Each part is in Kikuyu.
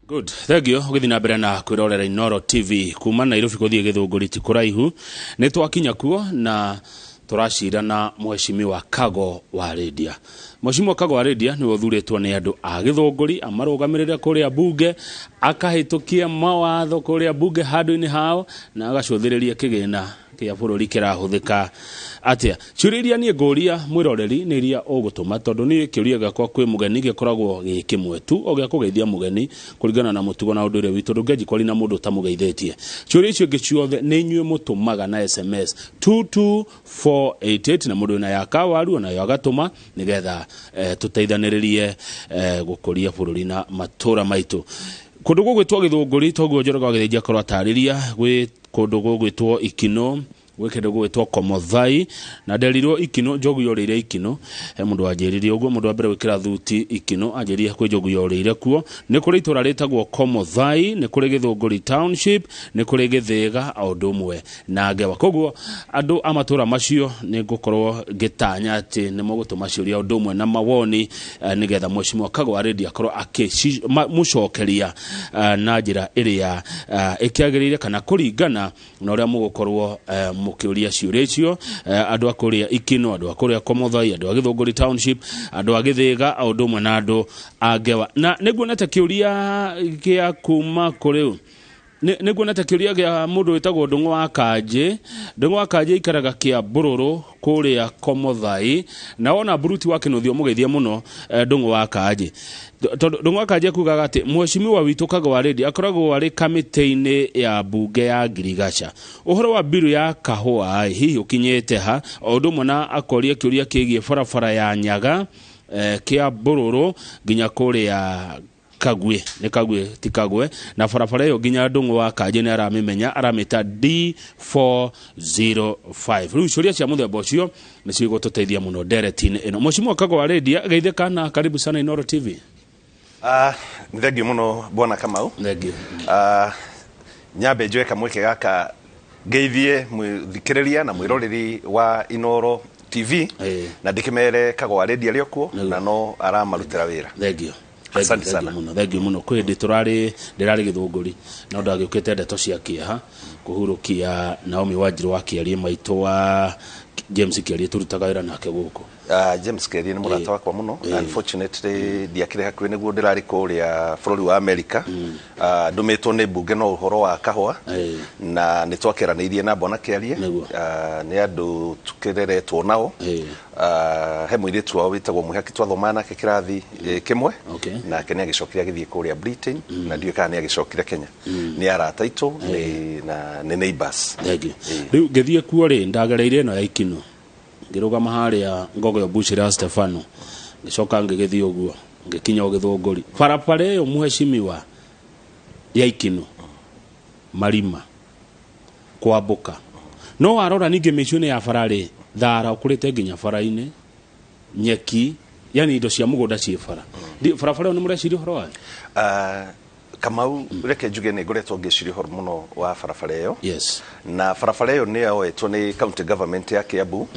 Good. Thank you. Ũgĩthiĩ na mbere na kwĩrorera Inooro TV kuma Nairobi gũthiĩ Gĩthũngũri ti kũraihu. Nĩ twakinya kuo na tũracira na Mheshimiwa Kago wa Rĩndia. Mheshimiwa Kago wa Rĩndia nĩwe ũthurĩtwo nĩ andũ a Gĩthũngũri amarũgamĩrĩre kũrĩa mbunge, akahĩtũkia mawatho kũrĩa mbunge handũ-inĩ hao na agacũthĩrĩria kĩgĩna kĩa bũrũri kĩrahũthĩka atĩa. Ciũria iria niĩ ngũria mwĩroreri nĩ iria ũgũtũma tondũ niĩ kĩũria gĩakwa kwĩ mũgeni gĩkoragwo gĩ kĩmwe tu o gĩa kũgeithia mũgeni kũringana na mũtugo na ũndũire witũ. Ndũngĩanjia kwaria na mũndũ ũtamũgeithĩtie. Ciũria icio ingĩ ciothe nĩ inyuĩ mũtũmaga na SMS 22488 na mũndũ wĩna ya kawaru onayo agatũma nĩgetha tũteithanĩrĩrie gũkũria bũrũri na matũra maitũ. Kũndũ gũgwĩtwo Gĩthũngũri toguo Njoroge wa Gĩthĩnji akorwo atarĩria gwĩ kũndũ gũgwĩtwo Ikinũ, gwĩ kĩndũ gũgwĩtwo Komothai, na nderirwo Ikinũ njogu yorĩire Ikinũ. He mũndũ wanjĩrire ũguo, mũndũ wa mbere gwĩkĩra thuti Ikinũ anjĩrire kwĩ njogu yorĩire kuo. Nĩ kũrĩ itũra rĩtagwo Komothai, nĩ kũrĩ Gĩthũngũri Township, nĩ kũrĩ Gĩthĩga o ũndũ ũmwe na Ngewa. Koguo andũ a matũra macio nĩ ngũkorwo ngĩtanya atĩ nĩ mũgũtũma ciũria ũndũ ũmwe na mawoni nĩgetha Mheshimiwa Kago wa Rĩndia akorwo akĩmũcokeria na njĩra ĩrĩa ĩkĩagĩrĩire kana kũringana na ũrĩa mũgũkorwo mũkĩũria ciũria icio. Andũ a kũrĩa Ikinũ, andũ a kũrĩa Komothai, andũ a Gĩthũngũri Township, andũ a Gĩthĩga o ũndũ ũmwe na andũ a Ngewa. Na nĩnguonete kĩũria gĩa kuma kũrĩ nĩnguonete kĩũria gĩa mũndũ wĩtagwo Ndũng'ũ wa Kanjĩ. Ndũng'ũ wa Kanjĩ aikaraga Kĩambũrũrũ kũrĩa Komothai, na wona Mburuti wa Kĩnũthia ũmũgeithie mũno Ndũng'ũ wa Kanjĩ. Tondũ Ndũng'ũ wa Kanjĩ akugaga atĩ mheshimiwa witũ Kago wa Rĩndia akoragwo arĩ kamĩtĩ-inĩ ya mbunge ya Ngirigaca. Ũhoro wa mbiru ya kahũa hihi ũkinyĩte ha? O ũndũ ũmwe na akoria kĩũria kĩgiĩ barabara ya Nyaga Kĩambũrũrũ nginya kũrĩa Kagwe, nĩ Kagwe ti Kagwe, na barabara ĩyo nginya Ndũng'ũ wa Kanjĩ nĩ aramĩmenya, aramĩta D405. Rĩu ciũria cia mũthemba ũcio nĩ cigũtũteithia mũno ndereti-inĩ ĩno. Mheshimiwa Kago wa Rĩndia, geithĩka na karibu sana Inooro TV. Nĩ thengiũ mũno Bwana Kamau. Thengiũ. Nyambe njoe kamweke gaka ngeithie mwĩthikĩrĩria na mwĩroreri wa Inooro TV na ndĩkĩmere Kago wa Rĩndia arĩ o kuo na no aramarutĩra wĩra. Thengiũ. Asante sana. Mũno, thengiũ mũno. Kwĩ hĩndĩ tũrarĩ ndĩrarĩ Gĩthũngũri no ndagĩũkĩte ndeto cia kĩeha kũhurũkia Naomi Wanjirũ wa Kĩariĩ, maitũ wa James Kĩariĩ tũrutaga wĩra nake gũkũ. James Kĩariĩ nĩ mũrata wakwa mũno. Unfortunately ndiakĩrĩ hakuhĩ nĩguo ndĩrarĩ kũrĩa bũrũri wa America. Ndũmĩtwo nĩ mbunge no ũhoro wa kahũa na nĩ twakĩaranĩirie na Bwana Kĩariĩ. Nĩ andũ tũkĩreretwo nao. He mũirĩtu wao wĩtagwo Mwĩhaki twathomaga nake kĩrathi kĩmwe. Nake nĩ agĩcokire agĩthiĩ kũrĩa Britain na ndiũĩ kana nĩ agĩcokire Kenya. Nĩ arata aitũ na nĩ neighbors. Thengiũ. Rĩu ngĩthiĩ kuo rĩ, ndagereire ĩno ya Ikinũ, ngĩrũgama harĩa Ngogoyo Bush ya Stefano, ngĩcoka ngĩgĩthiĩ ũguo ngĩkinya o Gĩthũngũri. Barabara ĩyo mheshimiwa ya Ikinũ marima kwambũka, no warora ningĩ mĩico-inĩ ya bara rĩ, thara ũkũrĩte nginya bara-inĩ, nyeki, yani indo cia mũgũnda ciĩ bara. Barabara ĩyo nĩ mũreciria ũhoro wayo? Kamau, reke njuge nĩ ngoretwo ngĩciria ũhoro mũno wa barabara ĩyo. Na barabara ĩyo nĩ yoetwo nĩ county government ya Kiambu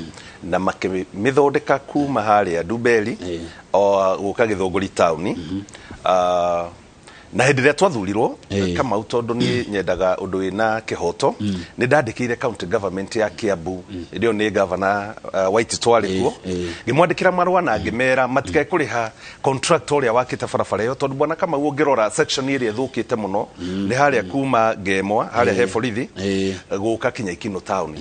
na makĩmĩthondeka kuma harĩa Ndumberi o gũka Gĩthũngũri taũni. Na hĩndĩ ĩrĩa twathurirwo, Kamau, tondũ niĩ nyendaga ũndũ wĩna kĩhoto, nĩ ndandĩkĩire county government ya Kiambu hĩndĩ ĩyo nĩ governor Waititũ arĩ kuo, ngĩmwandĩkĩra marũa na ngĩmera matikae kũrĩha contractor ũrĩa wakĩte barabara ĩyo, tondũ Bwana Kamau ũngĩrora section ĩrĩa ĩthũkĩte mũno nĩ harĩa kuma Ngemwa harĩa he borithi gũka kinya Ikinũ town.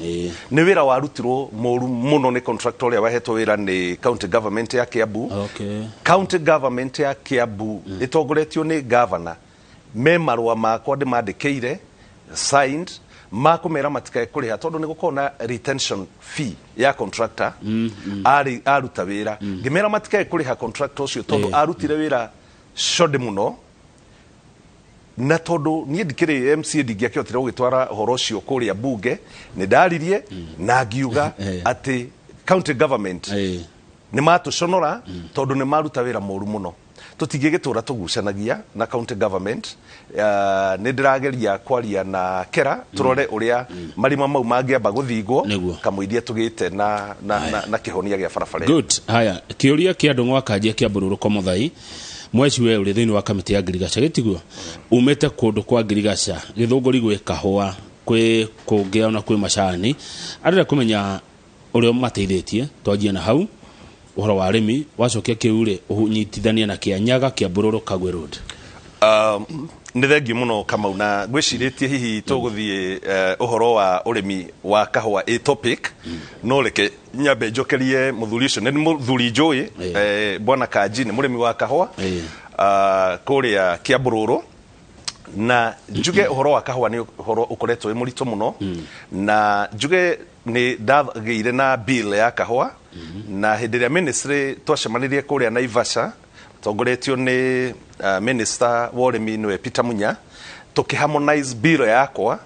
Nĩ wĩra warutirwo mũru mũno nĩ contractor ũrĩa wahetwo wĩra nĩ county government ya Kiambu. County government ya Kiambu ĩtongoretio nĩ governor, me marũa makwa ndĩmandĩkĩire signed ma kũmera matikae kũrĩha tondũ nĩ gũkorwo na retention fee ya contractor arĩ aruta wĩra. Ngĩmera matikae kũrĩha contractor ũcio tondũ arutire wĩra shoddy mũno, na tondũ niĩ ndikĩrĩ MCA ndingĩakĩhotire gũgĩtwara ũhoro ũcio kũrĩa bunge, nĩ ndaririe na ngiuga atĩ county government nĩ matũconora tondũ nĩ maruta wĩra mũru mũno. Tũtingĩgĩtũra tũgucanagia na county government. Nĩ ndĩrageria kwaria na kera tũrore ũrĩa marima mau mangĩamba gũthingwo kamũiria tũgĩte na kĩhonia gĩa barabara ĩyo. Good. Haya, kĩũria kĩa Ndũng'ũ wa Kanjia kĩa Mbũrũrũko Mũthai. Mweci we ũrĩ thĩinĩ wa kamĩtĩ ya ngirigaca gĩtiguo umĩte kũndũ kwa ngirigaca Gĩthũngũri gwĩ kahũa kwĩ kũngĩ ona kwĩ macani arenda kũmenya ũrĩa mateithĩtie twanjie na hau ũhoro wa arĩmi wacokia kĩu rĩ ũnyitithanie na Kĩanyaga Kĩambũrũrũ Kagwe Road. Nĩ thengiũ mũno Kamau, na ngwĩcirĩtie hihi tũgũthiĩ ũhoro wa ũrĩmi wa kahũa ĩ topic, no reke nyambe njokerie mũthuri ũcio. Nĩ mũthuri njũĩ, bwana Kanji nĩ mũrĩmi wa kahũa kũrĩa Kĩambũrũrũ, na njuge ũhoro wa kahũa nĩ ũhoro ũkoretwo wĩ mũritũ mũno, na njuge nĩ ndagĩire na bill ya kahũa, na hĩndĩ ĩrĩa ministry twacemanirie kũrĩa Naivasha tongoretio nĩ minister wa ũrĩmi nĩwe Peter Munya, tũkĩ bill yakwa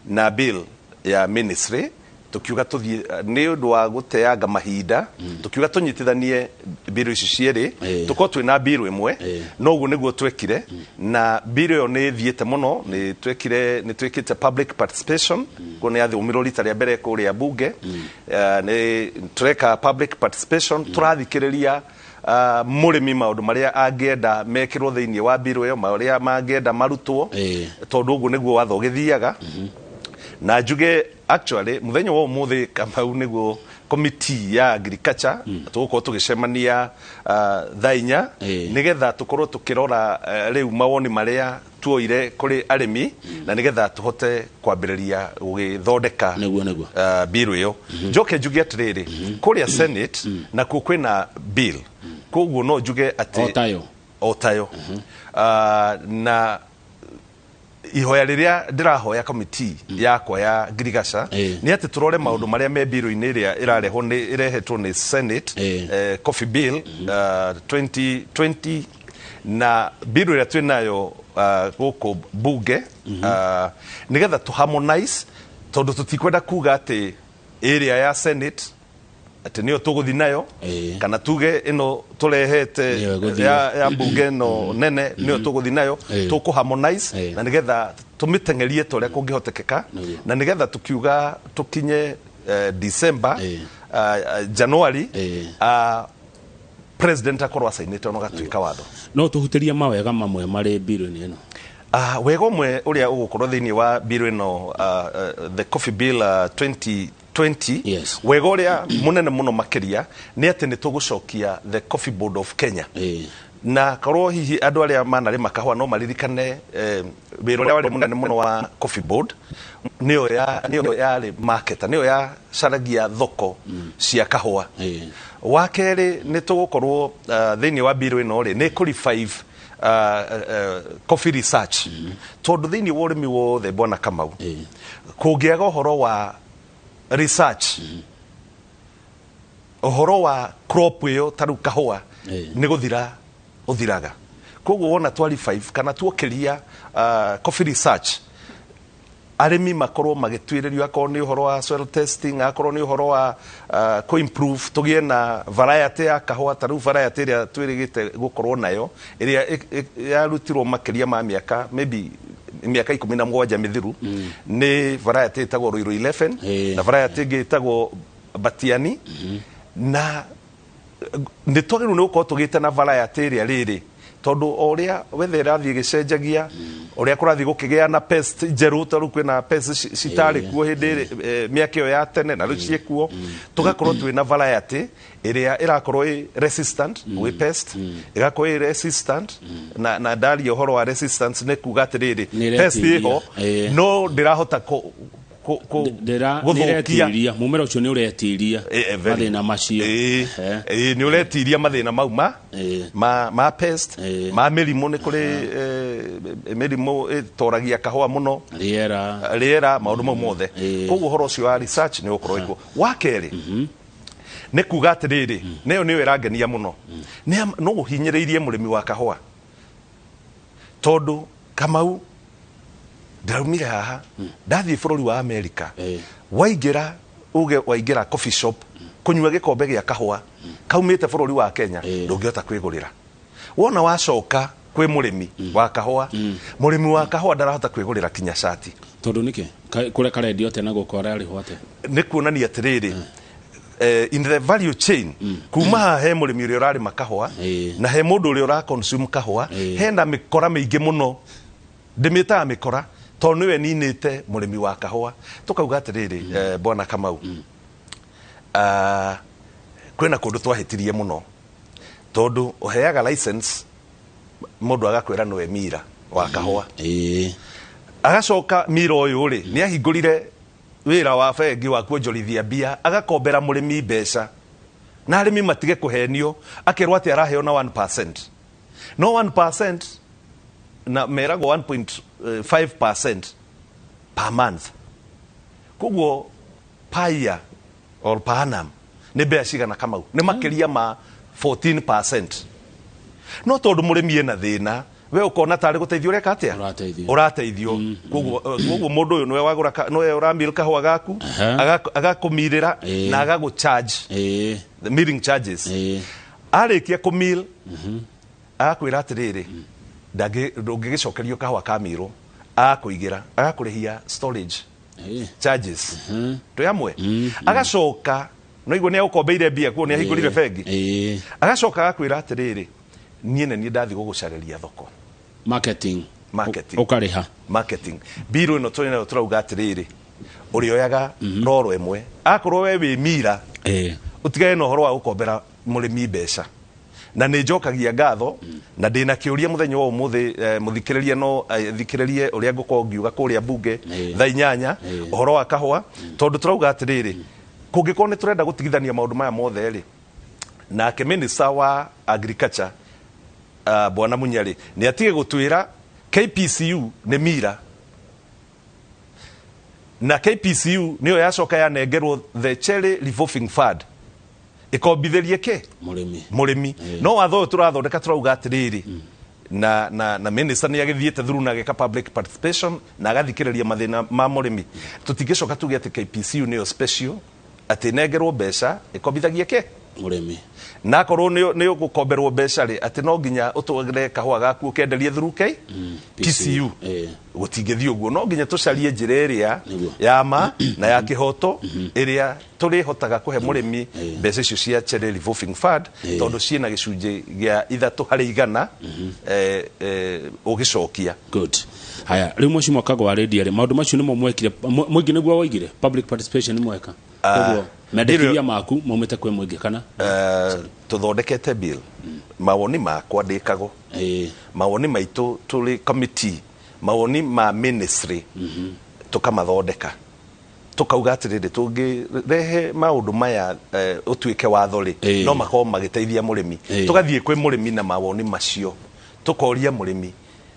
na bill ya ministry, tukiuga tuthie nĩ ũndũ wa gũteanga mahinda, tukiuga tũnyitithanie bill ici cierĩ, tukorwo twĩna bill ĩmwe. No ũguo nĩguo twekire, na bill ĩyo nĩ ĩthiĩte mũno. Nĩ twekire, nĩ twĩkĩte public participation, kuo nĩ yathomirwo rita rĩa mbere kũrĩa bunge. Nĩ tũreka public participation, tũrathikĩrĩria mũrĩmi maũndũ marĩa angĩenda mekĩrwo thĩinĩ wa bill ĩyo, marĩa mangĩenda marutwo, tondũ ũguo nĩguo watho ũgĩthiaga. Na njuge actually mũthenya wa ũmũthĩ Kamau nĩguo committee ya agriculture tũgũkorwo tũgĩcemania thaa 4, nĩgetha tũkorwo tũkĩrora rĩu mawoni marĩa tuoire kũrĩ arĩmi, na nĩgetha tũhote kwambĩrĩria gũgĩthondeka Nĩguo, nĩguo. Bill ĩyo. Njoke njuge atĩrĩrĩ, kũrĩa Senate nakuo kwĩna bill, koguo no njuge atĩ O tayo. O tayo. Na ihoya rĩrĩa ndĩrahoya committee yakwa ya ngirigaca nĩ atĩ tũrore maũndũ marĩa me bill-inĩ ĩrĩa ĩrarehwo nĩ ĩrehetwo nĩ Senate, coffee bill 2020, na bill ĩrĩa twĩnayo gũkũ bunge, nĩgetha tũ harmonize, tondũ tũtikwenda kuga atĩ ĩrĩa ya Senate atĩ nĩyo tũgũthi nayo, kana tuge ĩno tũrehete Nĩyo ĩgũthiĩ. ya bunge ĩno nene nĩyo tũgũthi nayo. Tũkũ harmonize na nĩgetha tũmĩteng'erie ta ũrĩa kũngĩhotekeka, na nĩgetha tukiuga tũkinye December, January, president akorwo acainĩte ona gatuĩka watho. No tũhutĩrie mawega mamwe marĩ bill-inĩ ĩno. Wega ũmwe ũrĩa ũgũkorwo thĩinĩ wa bill ĩno, the coffee bill 2020, wega ũrĩa mũnene mũno makĩria nĩ atĩ nĩ tũgũcokia the Coffee Board of Kenya. Na korwo hihi andũ arĩa manarĩma kahũa no maririkane, wĩra ũrĩa warĩ mũnene mũno wa Coffee Board nĩyo yarĩ marketer, nĩyo yacaragia thoko cia kahũa. Wa kerĩ, nĩ tũgũkorwo thĩinĩ wa bill ĩno rĩ, nĩ kũ revive coffee research, tondũ thĩinĩ wa ũrĩmi wothe, bwana Kamau, kũngĩaga ũhoro wa research, ũhoro wa crop ĩyo ta rĩu kahũa, nĩ gũthira ũthiraga. Koguo wona twa revive kana tuokĩria coffee research, arĩmi makorwo magĩtuĩrĩrio, akorwo nĩ ũhoro wa soil testing, akorwo nĩ ũhoro wa kũ-improve, tũgĩe na variety ya kahũa. Ta rĩu variety ĩrĩa twĩrĩgĩte gũkorwo nayo, ĩrĩa yarutirwo makĩria ma mĩaka, maybe mĩaka 17 mĩthiru, nĩ variety ĩtagwo Ruiru 11, na variety ĩngĩ ĩtagwo Batiani, na nĩ twagĩrĩirwo nĩ gũkorwo tũgĩte na variety ĩrĩa rĩrĩ, tondũ o ũrĩa weather ĩrathiĩ ĩgĩcenjagia, ũrĩa kũrathiĩ gũkĩgĩa na pest njerũ, ta rĩu kwĩna pest citarĩ kuo hĩndĩ mĩaka ĩyo ya tene, na rĩu ciĩkuo, tũgakorwo twĩna variety ĩrĩa ĩrakorwo ĩ resistant gwĩ pest, ĩgakorwo ĩ resistant na ndaria ũhoro wa resistance nĩ kuga atĩrĩrĩ, Nĩ pest ĩretiria. ĩho no ndĩrahota gũthũkia. Ndĩretiria mũmera ũcio, nĩ ũretiria Very. mathĩna macio. Nĩ ũretiria mathĩna mau ma ma pest, ma mĩrimũ. Nĩ kũrĩ mĩrimũ ĩtoragia kahũa mũno, rĩera, rĩera, maũndũ mau mothe. Koguo ũhoro ũcio wa research nĩ ũgũkorwo ikuo. Wa kerĩ nĩ kuga atĩrĩrĩ, nĩyo nĩyo ĩrangenia mũno, no ũhinyĩrĩirie mũrĩmi wa kahũa, tondũ Kamau, ndĩraumire haha ndathiĩ bũrũri wa Amerika, waingĩra uge waingĩra coffee shop kũnyua gĩkombe gĩa kahũa kaumĩte bũrũri wa Kenya, ndũngĩhota kwĩgũrĩra. Wona wacoka kwĩ mũrĩmi wa kahũa, mũrĩmi wa kahũa ndarahota kwĩgũrĩra kinya cati. Tondũ nĩkĩ? Kũrĩa karendio atĩa na gũkũ ararĩhwo atĩa? Nĩ kuonania atĩrĩrĩ, In the value chain, kuma haha he mũrĩmi ũrĩa ũrarĩma kahũa na he mũndũ ũrĩa ũra consume kahũa, hena mĩkora mĩingĩ mũno. Ndĩmĩtaga mĩkora tondũ nĩwe ninĩte mũrĩmi wa kahũa. Tũkauga atĩrĩrĩ, bwana Kamau, kwĩna kũndũ twahĩtirie mũno, tondũ ũheaga license mũndũ agakwĩra nĩwe miller wa kahũa. Agacoka miller ũyũ rĩ, nĩ ahingũrire wĩra wa bengi wa kuonjorithia mbia, agakombera mũrĩmi mbeca, na arĩmi matige kũhenio, akerwo atĩ araheo na 1%, no 1% na meragwo 1.5% per month. Koguo per year or per annum nĩ mbeca cigana, Kamau? Nĩ makĩria ma 14%. No tondũ mũrĩmi ena thĩna, we ũkona tarĩ gũteithio ũreka atĩa? Ũrateithio. Ũrateithio. Koguo mũndũ ũyũ nĩwe wagũra nĩwe ũramil kahũa gaku, agakũmirĩra na agagũ charge the milling charges. Arĩkia kũmil, agakwĩra atĩrĩrĩ, ndũngĩgĩcokerio kahũa kamirwo, agakũigĩra, agakũrĩhia storage charges. Twĩ hamwe? Agacoka, no igua nĩ agũkombeire mbia, kuo nĩ ahingũrire bengi. Agacoka agakwĩra atĩrĩrĩ, niĩ nĩ niĩ ndathiĩ gũgũcarĩria thoko. Marketing. Marketing. Ũkarĩha. Marketing. Bill ĩno tũrĩ nayo, tũrauga atĩrĩrĩ, ũrĩoyaga roro ĩmwe, akorwo we wĩ miller, ũtigane na ũhoro wa gũkombera mũrĩmi mbeca. Na nĩ njokagia ngatho na ndĩna kĩũria mũthenya wa ũmũthĩ, mũthikĩrĩria no thikĩrĩrie ũrĩa ngũkorwo ngiuga kũrĩa mbunge thaa 8 ũhoro wa kahũa, tondũ tũrauga atĩrĩrĩ, kũngĩkorwo nĩ tũrenda gũtigithania maũndũ maya mothe rĩ, nake minister wa agriculture, bwana Munyari, nĩ atige gũtwĩra KPCU nĩ miller, na KPCU nĩyo yacoka yanengerwo the Cherry Revolving Fund ĩkombithĩrie kĩ? Mũrĩmi. Mũrĩmi. No watho ũyũ tũrathondeka, tũrauga atĩrĩrĩ, na minister nĩ agĩthiĩte through na agĩka public participation na agathikĩrĩria mathĩna ma mũrĩmi, tũtingĩcoka tuge atĩ KPCU nĩyo special, atĩ nengerwo mbeca ĩkombithagie kĩ? Mũrĩmi. Na akorwo nĩ ũgũkomberwo mbeca rĩ, atĩ no nginya ũtware kahũa gaku ũkenderie through K PCU. Gũtingĩthiĩ ũguo, no nginya tũcarie njĩra ĩrĩa ya ma na ya kĩhoto, ĩrĩa tũrĩhotaga kũhe mũrĩmi mbeca icio cia Cherry Revolving Fund, tondũ ciĩna gĩcunjĩ gĩa 3% ũgĩcokia. Good. Haya, rĩu mheshimiwa Kago wa rĩndia rĩ, maũndũ macio nĩmo mwekire? Mũingĩ nĩguo woigire public participation nĩ mweka? Koguo mendekithia maku maumĩte kwĩ mũingĩ kana? Tũthondekete bill, mawoni makwa ndĩkago, mawoni maitũ tũrĩ committee, mawoni ma ministry, tũkamathondeka, tukauga atĩrĩrĩ, tũngĩrehe maũndũ maya ũtuĩke watho rĩ, no makorwo magĩteithia mũrĩmi. Tũgathiĩ kwĩ mũrĩmi na mawoni macio, tũkoria mũrĩmi,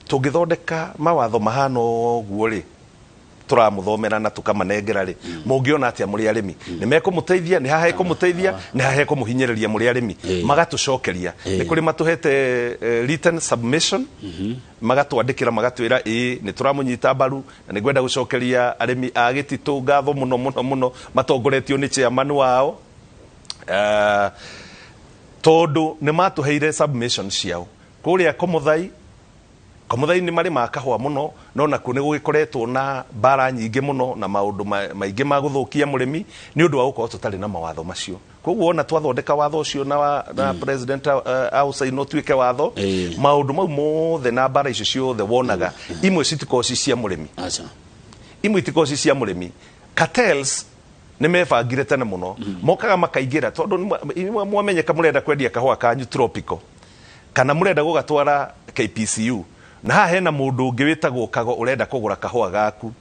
tũngĩthondeka mawatho mahana ũguo rĩ, tũramũthomera na tũkamanengera rĩ, mũngĩona atĩa mũrĩ arĩmi? Nĩ mekũmũteithia? Nĩ haha ekũmũteithia? Nĩ haha ekũmũhinyĩrĩria mũrĩ arĩmi? Magatũcokeria. Nĩ kũrĩ matũhete written submission, magatwandĩkĩra, magatwĩra ĩĩ, nĩ tũramũnyita mbaru. Na nĩ ngwenda gũcokeria arĩmi a gĩtitũ ngatho mũno mũno mũno, matongoretio nĩ chairman wao, tondũ nĩ matũheire submission ciao. Kũrĩa Komothai, Komothai nĩ marĩmaga kahũa mũno, no nakuo nĩ gũgĩkoretwo na mbara nyingĩ mũno na maũndũ maingĩ ma gũthũkia mũrĩmi nĩ ũndũ wa gũkorwo tũtarĩ na mawatho macio. Koguo ona twathondeka watho ũcio na president aũcaina ũtuĩke watho, maũndũ mau mothe na mbara icio ciothe wonaga, imwe citikoragwo ci cia mũrĩmi. Aca. Imwe itikoragwo ci cia mũrĩmi. Cartels nĩ mebangire tene mũno, mokaga makaingĩra, tondũ inyuĩ mwamenyeka mũrenda kwendia kahũa kanyu tropical kana mũrenda gũgatwara KPCU, na haha hena mũndũ ũngĩ wĩtagwo Kago ũrenda kũgũra kahũa gaku,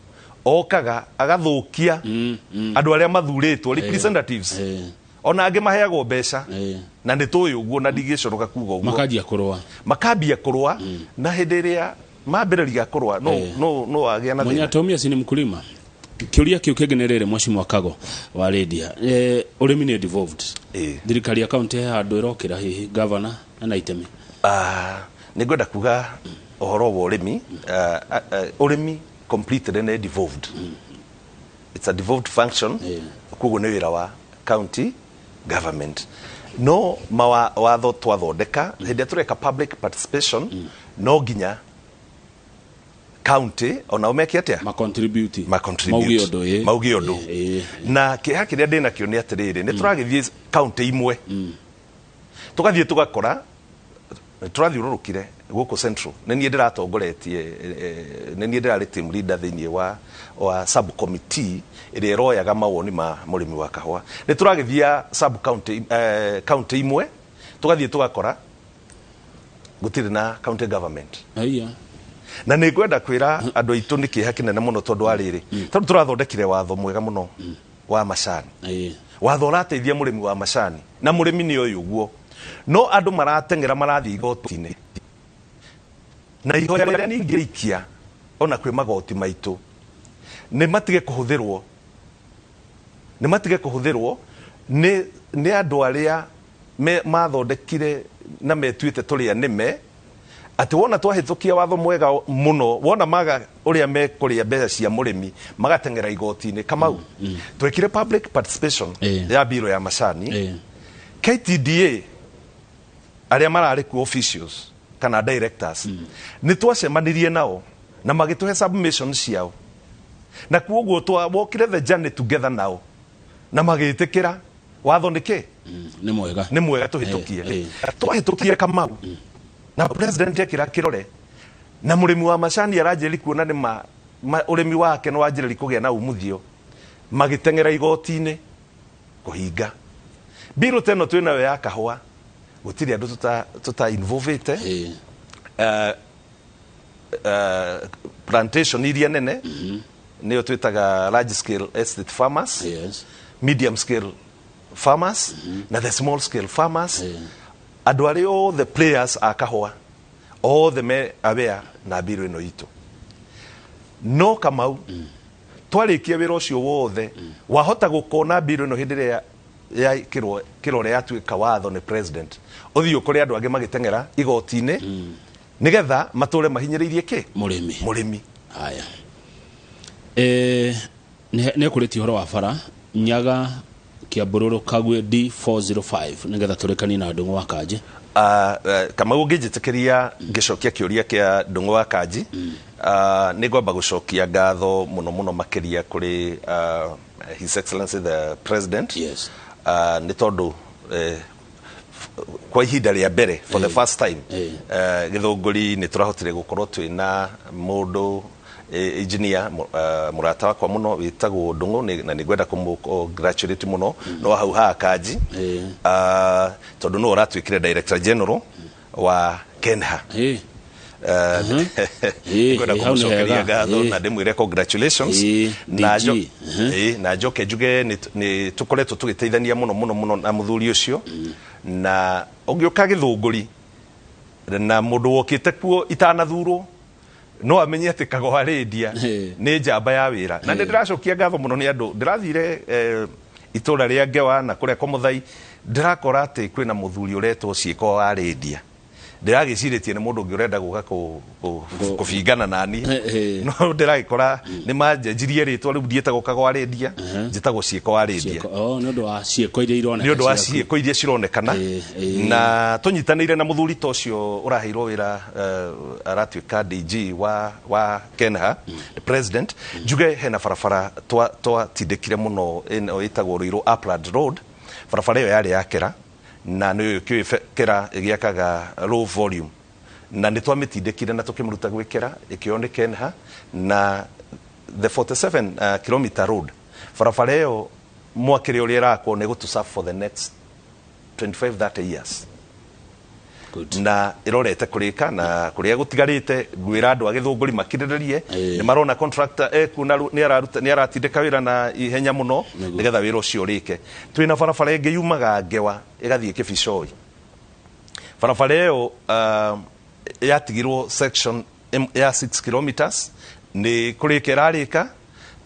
okaga agathũkia andũ arĩa mathurĩtwo, representatives, ona angĩ maheagwo mbeca. Na nĩ tũĩ ũguo na ndigĩcoroka kuga ũguo. Makanjia kũrũa. Makambia kũrũa, na hĩndĩ ĩrĩa mambĩrĩria kũrũa, no no agĩa na Mwenye thĩna. Atomia si ni mkulima. Kĩũria kĩu kĩngĩ nĩ rĩrĩ, mheshimiwa Kago wa Rĩndia, ũrĩmi nĩ devolved. Thirikari ya kaunti he handũ ĩrokĩra? Hihi governor ena itemi? Ah, nĩ ngwenda kuga ũhoro wa ũrĩmi, ũrĩmi completely nĩ devolved, it's a devolved function. Koguo nĩ wĩra wa county government, no watho twathondeka, hĩndĩ ĩrĩa tũreka public participation, no nginya County onao meke atia? Ma contribute. Ma contribute. Mauge ũndũ, ĩ. Mauge ũndũ. Ĩ. Na kĩeha kĩrĩa ndĩ nakĩo nĩ atĩrĩrĩ, nĩ tũragĩthiĩ county imwe, tũgathiĩ tũgakora tũrathiũrũrũkire gũkũ Central. Nĩ niĩ ndĩratongoretie, nĩ niĩ ndĩrarĩ team leader thĩinĩ wa sub committee ĩrĩa ĩroyaga mawoni ma mũrĩmi wa kahũa. Nĩ tũragĩthia sub county, county imwe, tũgathiĩ tũgakora gũtirĩ na county government. Aya. Na nĩ ngwenda kwĩra andũ aitũ nĩ kĩeha kĩnene mũno, tondũ wa rĩrĩ, tondũ tũrathondekire watho mwega mũno wa macani, watho ũrateithia mũrĩmi wa macani, na mũrĩmi nĩ oĩ ũguo, no andũ marateng'era marathiĩ igoti-inĩ, na ihoya rĩrĩa ningĩikia ona kwĩ magoti maitũ nĩ matige kũhũthĩrwo, nĩ matige kũhũthĩrwo nĩ andũ arĩa mathondekire na metuĩte tũrĩa nĩme atĩ wona twahĩtũkia watho mwega mũno, wona maga ũrĩa mekũrĩa mbeca cia mũrĩmi magateng'era igoti-inĩ. Kamau, twekire public participation ya biro ya macani. KTDA arĩa mararĩ kuo, officials kana directors, nĩ twacemanirie nao na magĩtũhe submission ciao, na kuoguo twawokire the journey together nao na magĩtĩkĩra watho nĩ kĩ. Nĩ mwega. Nĩ mwega tũhĩtũkie. Twahĩtũkie, Kamau, na president ekĩra kĩrore, na mũrĩmi wa macani aranjĩrĩria kuona nĩ ma ũrĩmi wake nĩ wanjĩrĩria kũgĩa na umuthio, magĩteng'era igoti-inĩ kũhinga mbirũ ta ĩno twĩnayo ya kahũa. Gũtirĩ andũ tuta involvete. Plantation iria nene nĩyo twĩtaga large scale estate farmers, medium scale farmers na the small scale farmers. Andũ arĩa othe players a kahũa othe me aware na mbirũ ĩno itũ. No Kamau, twarĩkia wĩra ũcio wothe, wahota gũkona mbirũ ĩno hĩndĩ ĩrĩa yaikĩrwo kĩrore yatuĩka watho nĩ president, ũthiĩ ũkore andũ angĩ magĩteng'era igoti-inĩ nĩgetha matũre mahinyĩrĩirie kĩ? Mũrĩmi. Mũrĩmi. Haya, nĩ ekũrĩtie ũhoro wa bara Nyaga Kĩambũrũrũ Kagwe D405, nĩgetha tũrĩkanie na Ndũng'ũ wa Kanji. Kamau, ũngĩnjĩtĩkĩria ngĩcokia kĩũria kĩa Ndũng'ũ wa Kanji, nĩ ngwamba gũcokia ngatho mũno mũno makĩria kũrĩ His Excellency the President, nĩ tondũ kwa ihinda rĩa mbere, for the first time, Gĩthũngũri nĩ tũrahotire gũkorwo twĩna mũndũ engineer, mũrata wakwa mũno wĩtagwo Ndũng'ũ, na nĩ ngwenda kũmũ congratulate mũno no hau haha Kanji, tondũ nĩwe ũratuĩkire Director General wa Kenha. Ngwenda Hau nĩ kũmũcokeria hega. ngatho na ndĩmwĩre congratulations. Na DG. Na njoke njuge nĩ tũkoretwo tũgĩteithania mũno mũno mũno na mũthuri ũcio, na ũngĩũka Gĩthũngũri na mũndũ wokĩte kuo itanathurwo no amenye atĩ Kagoha Rĩndia nĩ njamba ya wĩra, na nĩ ndĩracokia ngatho mũno nĩ andũ. Ndĩrathire itũra rĩa Ngewa na kũrĩa Komuthai, ndĩrakora atĩ kwĩna mũthuri ũretwo Ciĩko wa Rĩndia. Ndĩragĩcirĩtie nĩ mũndũ ũngĩ ũrenda gũka kũbingana nani, no ndĩragĩkora nĩ manjenjirie rĩtwa. Rĩu ndiĩtagwo Kagoha Rĩndia, njĩtagwo Ciĩko wa Rĩndia. Oh, nĩ ũndũ wa ciĩko iria ironeka. Nĩ ũndũ wa ciaku. Ciĩko iria cironekana. Na tũnyitanĩire na mũthuri ta ũcio ũraheirwo wĩra, aratuĩka DG wa Kenha, the president. Njuge hena barabara twatindĩkire mũno, ĩno ĩtagwo Ruiru Upland Road. Barabara ĩyo yarĩ ya kera, na nĩ kĩũĩ kera ĩgĩakaga low volume, na nĩ twamĩtindĩkire na tũkĩmĩruta gwĩkĩra ĩkĩoywo nĩ Kenha, na the 47 kilometer road, barabara ĩyo mwakĩre ũrĩa ĩrakwo nĩ gũtũ serve for the next 25 30 years. Na ĩrorete kũrĩka na kũrĩa gũtigarĩte, ngwĩra andũ a Gĩthũngũri makirĩrĩrie. Nĩ marona contractor ekuo na nĩ araruta, nĩ aratindĩka wĩra na ihenya mũno nĩgetha wĩra ũcio ũrĩke. Twĩna barabara ĩngĩ yumaga Ngewa ĩgathiĩ Kĩbicoi. Barabara ĩyo yatigirwo section ya 6 kilometers, nĩ kũrĩka ĩrarĩka.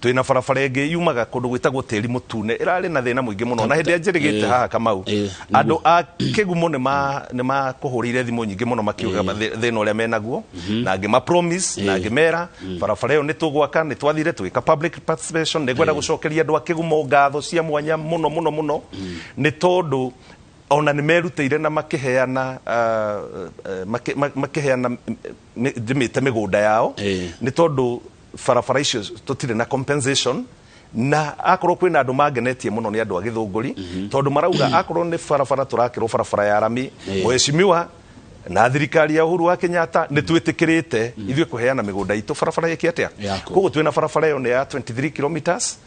Twĩna barabara ĩngĩ yumaga kũndũ gwĩtagwo Tĩri Mũtune, ĩrarĩ na thĩna mũingĩ mũno, na hĩndĩ ĩrĩa njĩrĩgĩte haha, Kamau, andũ a Kĩgumo nĩ makũhũrĩire thimũ nyingĩ mũno makiuga thĩna ũrĩa menaguo, na ngĩma promise na ngĩmera barabara ĩyo nĩ tũgwaka. Nĩ twathire tũgĩka public participation. Nĩ ngwenda gũcokeria andũ a Kĩgumo ngatho cia mwanya mũno mũno mũno, nĩ tondũ Ona nĩ merutĩire na makĩheana makĩheana njimĩte mĩgũnda yao, nĩ tondũ barabara icio tũtirĩ na compensation. Na akorwo kwĩna andũ mangenetie mũno nĩ andũ a Gĩthũngũri, tondũ marauga akorwo nĩ barabara tũrakĩrwo barabara ya rami, mheshimiwa na thirikari ya Uhuru wa Kenyatta, nĩ twĩtĩkĩrĩte ithuĩ kũheana mĩgũnda itũ barabara ĩke atĩa. Yakwo. Koguo twĩna barabara ĩyo nĩ ya 23 kilometers,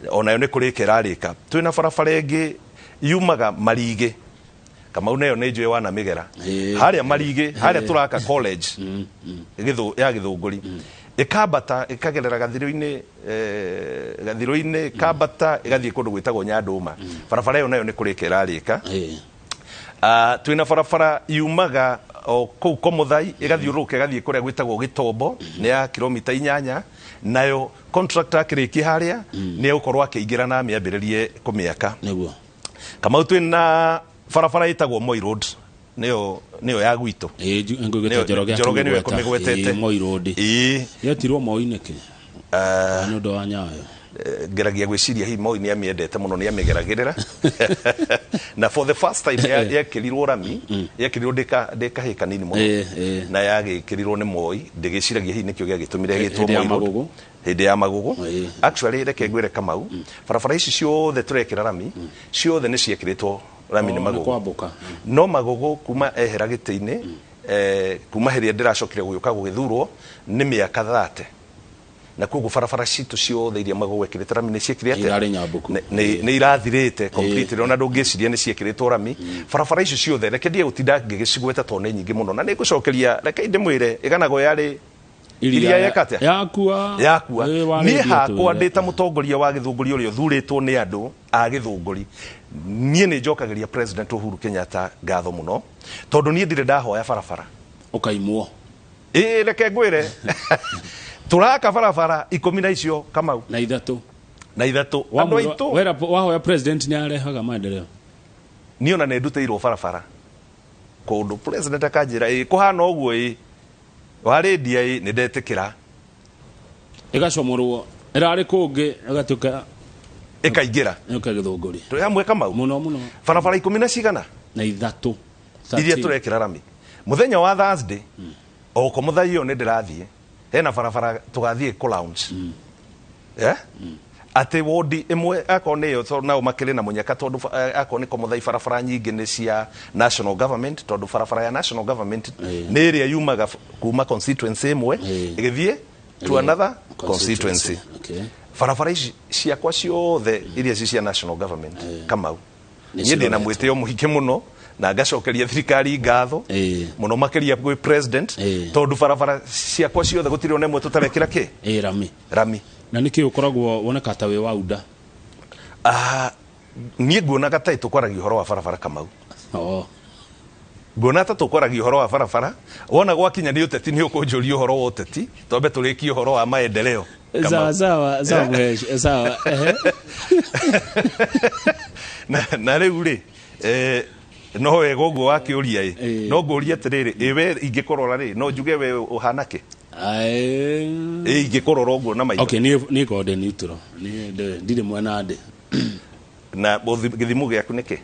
onayo nĩ kũrĩka ĩrarĩka. Twĩna barabara ĩngĩ yumaga Marigĩ, Kamau, nayo nĩ njũĩ wana mĩgera harĩa Marigĩ, harĩa tũraka college ya Gĩthũngũri, ĩkambata ĩkagerera gathirũ-inĩ, gathirũ-inĩ, ĩkambata ĩgathiĩ kũndũ gwĩtagwo Nyandũma. Barabara ĩyo nayo nĩ kũrĩka ĩrarĩka. Twĩna barabara yumaga o kũu Komuthai, ĩgathiũrũrũka ĩgathiĩ kũrĩa gwĩtagwo Gĩtombo, nĩ ya kilomita 8. Nayo contractor akĩrĩkia harĩa nĩ egũkorwo akĩingĩra na amĩambĩrĩrie kũmĩaka. Kamau, twĩna barabara ĩtagwo Moi Road, nĩyo ya gwitũ. Ngũigĩte Njoroge. Njoroge nĩwe akĩmĩgweta. kũmĩgwetete. Moi Road yetirwo Moi nĩkĩ? Nĩ ũndũ wa Nyayo? Ngeragia gwĩciria hihi Moi nĩ amĩendete mũno, nĩ amĩgeragĩrĩra. Na for the first time yekĩrirwo rami, yekĩrirwo ndĩ kahĩĩ kanini mũno, na yagĩkĩrirwo nĩ Moi. Ndĩgĩciragia hihi nĩkĩo gĩagĩtũmire ĩgĩtwo Hĩndĩ ya Moi Road. Magogo. Hĩndĩ ya Magogo. Actually, reke ngwĩre Kamau, barabara ici ciothe tũrekĩra rami ciothe nĩ ciekĩrĩtwo rami nĩ Oh, nĩ Magogo. kwambũka. No Magogo kuma ehera gĩtĩ-inĩ, kuma hĩrĩa ndĩracokire gũgĩũka gũgĩthurwo nĩ mĩaka 30, na koguo barabara citũ ciothe iria Magogo ekĩrĩte rami nĩ ciĩkire atĩa? Irarĩ nyambũku. Nĩ irathirĩte completely, ona ndũngĩciria nĩ ciĩkĩrĩtwo rami barabara icio ciothe. Reke ndige gũtinda ngĩgĩcigweta tondũ nĩ nyingĩ mũno, na nĩ ngũcokeria, reke ndĩmwĩre ĩganagwo yarĩ iria yeka atĩa? Yakua. Yakua. Warĩndio Niĩ hakwa twĩre. ndĩ ta mũtongoria wa Gĩthũngũri ũrĩa ũthurĩtwo nĩ andũ a Gĩthũngũri, niĩ nĩ njokagĩria President Uhuru Kenyatta ngatho mũno, tondũ niĩ ndirĩ ndahoya barabara ũkaimwo. Ĩĩ, reke ngwĩre, tũraka barabara 10 na icio, Kamau. Na 3. Na 3, andũ aitũ. Wahoya president nĩ arehaga maendeleo. Niĩ ona nĩ ndutĩirwo barabara kũndũ, president akanjĩra, ĩ kũhana ũguo, ĩ warĩndia, ĩ nĩ ndetĩkĩra. Ĩgacomorwo ĩrarĩ kũngĩ ĩgatuĩka ĩkaingĩra. Ĩka Gĩthũngũri. Twĩ hamwe, Kamau? Mũno mũno. Barabara 10 na cigana? Na 3. Iria tũrekĩra rami mũthenya wa Thursday o ko mũthenya ũyũ nĩ ndĩrathiĩ, hena barabara tũgathiĩ kũ launch. Eh? Atĩ wodi ĩmwe akorwo nĩ ĩyo, tondũ nao makĩrĩ na mũnyaka, tondũ akorwo nĩ Komuthai, barabara nyingĩ nĩ cia national government, tondũ barabara ya national government nĩ ĩrĩa yumaga kuma constituency ĩmwe ĩgĩthiĩ to another constituency. Barabara ici ciakwa ciothe iria ci cia national government, Kamau, Nĩ niĩ ndĩna ciroretwo. Mwĩtĩo mũingĩ mũno na ngacokeria thirikari ngatho mũno makĩria gwĩ president, tondũ barabara ciakwa ciothe gũtirĩ ona ĩmwe tũtarekĩra kĩ? Rami. Rami. Na nĩkĩ ũkoragwo woneka ta wĩ wa UDA? Ah, niĩ nguonaga ta tũkwaragia ũhoro wa barabara, Kamau. Nguona ta tũkwaragia ũhoro wa barabara. Wona gwakinya nĩ ũteti, nĩ ũkũnjũria ũhoro wa ũteti. Twambe tũrĩkie ũhoro wa maendeleo, Kamau. Sawa sawa sawa, Mhesh, sawa. Na rĩu rĩ, no wega ũguo wakĩũria ĩ, no ngũrie atĩrĩrĩ, ĩ we ingĩkũrora rĩ, no njuge we ũhana kĩ? Ĩ ingĩkũrora ũguo na maitho. Okay, niĩ korwo ndĩ neutral. Niĩ ndirĩ mwena ndĩ. Na gĩthimo gĩaku nĩ kĩ?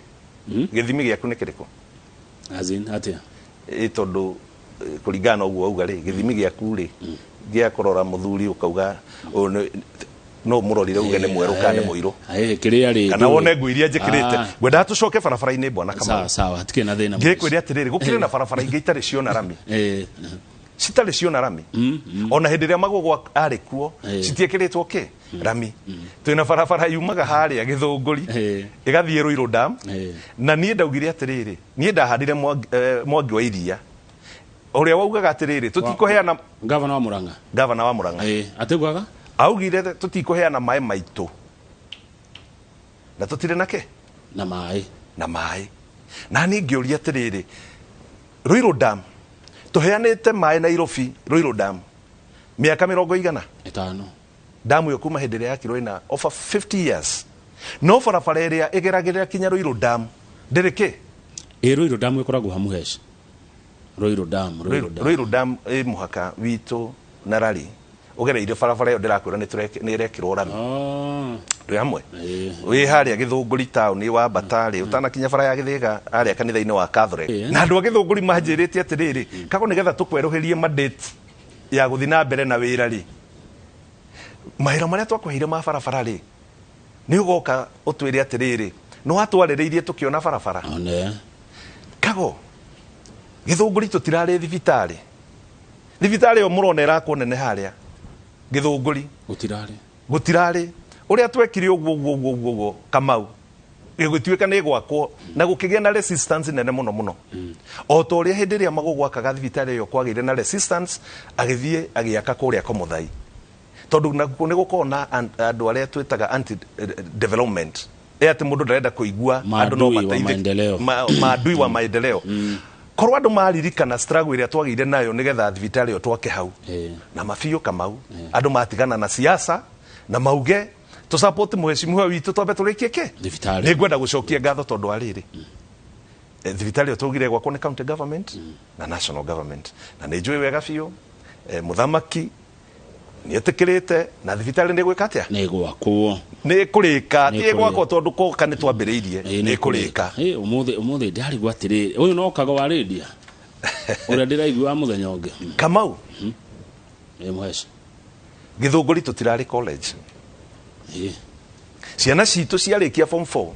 Gĩthimi gĩaku nĩ kĩrĩkũ? As in, atĩa? Ĩ tondũ kũringana na ũguo wauga rĩ, gĩthimi gĩaku rĩ gĩa kũrora mũthuri ũkauga ũyũ no mũrorire uge nĩ mwerũ kana nĩ mũirũ? Kĩrĩa rĩ Kana wone nguo iria njĩkĩrĩte. Ngwendaga tũcoke barabara-inĩ, bwana Kamau. Sawa sawa, hatikĩrĩ na thĩna. Ngĩkwĩre atĩrĩrĩ, gũkĩrĩ na barabara ingĩ itarĩ ciona rami, citarĩ ciona rami ona hĩndĩ ĩrĩa Magogo arĩ kuo, citiĩkĩrĩtwo kĩ? Rami. Twĩna barabara yumaga harĩa Gĩthũngũri ĩgathiĩ Ruiru Dam. Na niĩ ndaugire atĩrĩrĩ, niĩ ndahandire Mwangi wa Iria ũrĩa waugaga atĩrĩrĩ, tũtikũheana Gavana wa Murang'a. Gavana wa Murang'a. Atiguaga? Augire tũtikũheana maĩ maitũ na tũtirĩ nake na maĩ. Na maĩ. Na niĩ ngĩũria atĩrĩrĩ, Ruiru Dam tũheanĩte maĩ Nairobi, Ruiru Dam mĩaka mĩrongo igana? 5. Damu ĩyo kuma hĩndĩ ĩrĩa yakirwo ĩna over 50 years, no barabara ĩrĩa ĩgeragĩrĩra kinya Ruiru Dam ndĩrĩ kĩ? Ruiru Dam ĩkoragwo ha Mũhesh? Ruiru Dam, Ruiru Dam. Ruiru Dam ĩ mũhaka witũ na Rari. Ũgereire barabara ĩyo ndĩrakwĩra nĩ ĩrekĩrwo rami. Twĩ hamwe? Ĩĩ. Wĩ harĩa Gĩthũngũri taũni wambata rĩ, ũtanakinya bara ya Gĩthĩga harĩa kanitha-inĩ wa Catholic. Na andũ a Gĩthũngũri manjĩrĩte atĩrĩrĩ, Kago, nĩgetha tũkwerũhĩrie mandate ya gũthiĩ na mbere na wĩra rĩ, mawĩra marĩa twakũheire ma barabara rĩ, nĩ ũgoka ũtwĩre atĩrĩrĩ, nĩ watwarĩrĩirie tũkĩona barabara. One. Kago, Gĩthũngũri tũtirarĩ thibitarĩ. Thibitarĩ ĩyo mũrona ĩrakwo nene harĩa Gĩthũngũri. Gũtirarĩ. Gũtirarĩ. Ũrĩa twekire ũguo ũguo ũguo ũguo ũguo, Kamau, gĩgĩtuĩka nĩ gwakwo na gũkĩgĩa na resistance nene mũno mũno, o ta ũrĩa hĩndĩ ĩrĩa Magogo akaga thibitarĩ ĩyo kwagĩire na resistance, agĩthiĩ agĩaka kũrĩa Komothai, tondũ nakuo nĩ gũkoragwo na andũ arĩa twĩtaga anti development, ĩ atĩ mũndũ ndarenda kũigua andũ no Maadui wa mateithĩke. maendeleo. Maadui wa maendeleo. Korwo andũ maririkana struggle ĩrĩa twagĩire nayo nĩgetha thibitarĩ ĩyo twake hau na mabiũ, Kamau, andũ matigana na siasa na mauge tũ support mheshimiwa witũ, twambe tũrĩkie kĩ. Thibitarĩ. Nĩ ngwenda gũcokia ngatho tondũ wa rĩrĩ, thibitarĩ ĩyo twaugire gwakwo nĩ county government na national government, na nĩ njũĩ wega biũ mũthamaki nĩ etĩkĩrĩte na thibitarĩ nĩ gwĩka atĩa? Nĩ gwakwo. Nĩ kũrĩka. Nĩ Ti gwakwo tondũ koka nĩ twambĩrĩirie. Nĩ kũrĩka. Ĩ, ũmũthĩ ndarigwo atĩrĩrĩ, ũyũ no Kago wa rĩndia ũrĩa ndĩraigua mũthenya ũngĩ. Kamau. Ĩ, mũheci. Gĩthũngũri tũtirarĩ college. Ciana citũ ciarĩkia form 4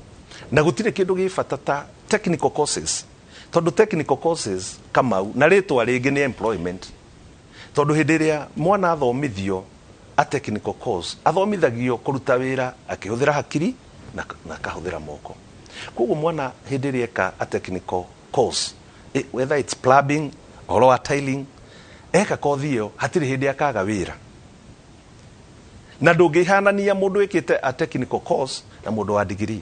na gũtirĩ kĩndũ gĩ bata ta technical courses, tondũ technical courses, Kamau, na rĩtwa rĩngĩ nĩ employment, tondũ hĩndĩ ĩrĩa mwana athomithio a technical course, athomithagio kũruta wĩra akĩhũthĩra hakiri na akahũthĩra moko. Koguo mwana hĩndĩ ĩrĩa eka a technical course, whether it's plumbing, ũhoro wa tiling, eka kothi ĩyo hatirĩ hĩndĩ akaga wĩra, na ndũngĩhanania mũndũ wĩkĩte a technical course na mũndũ wa degree,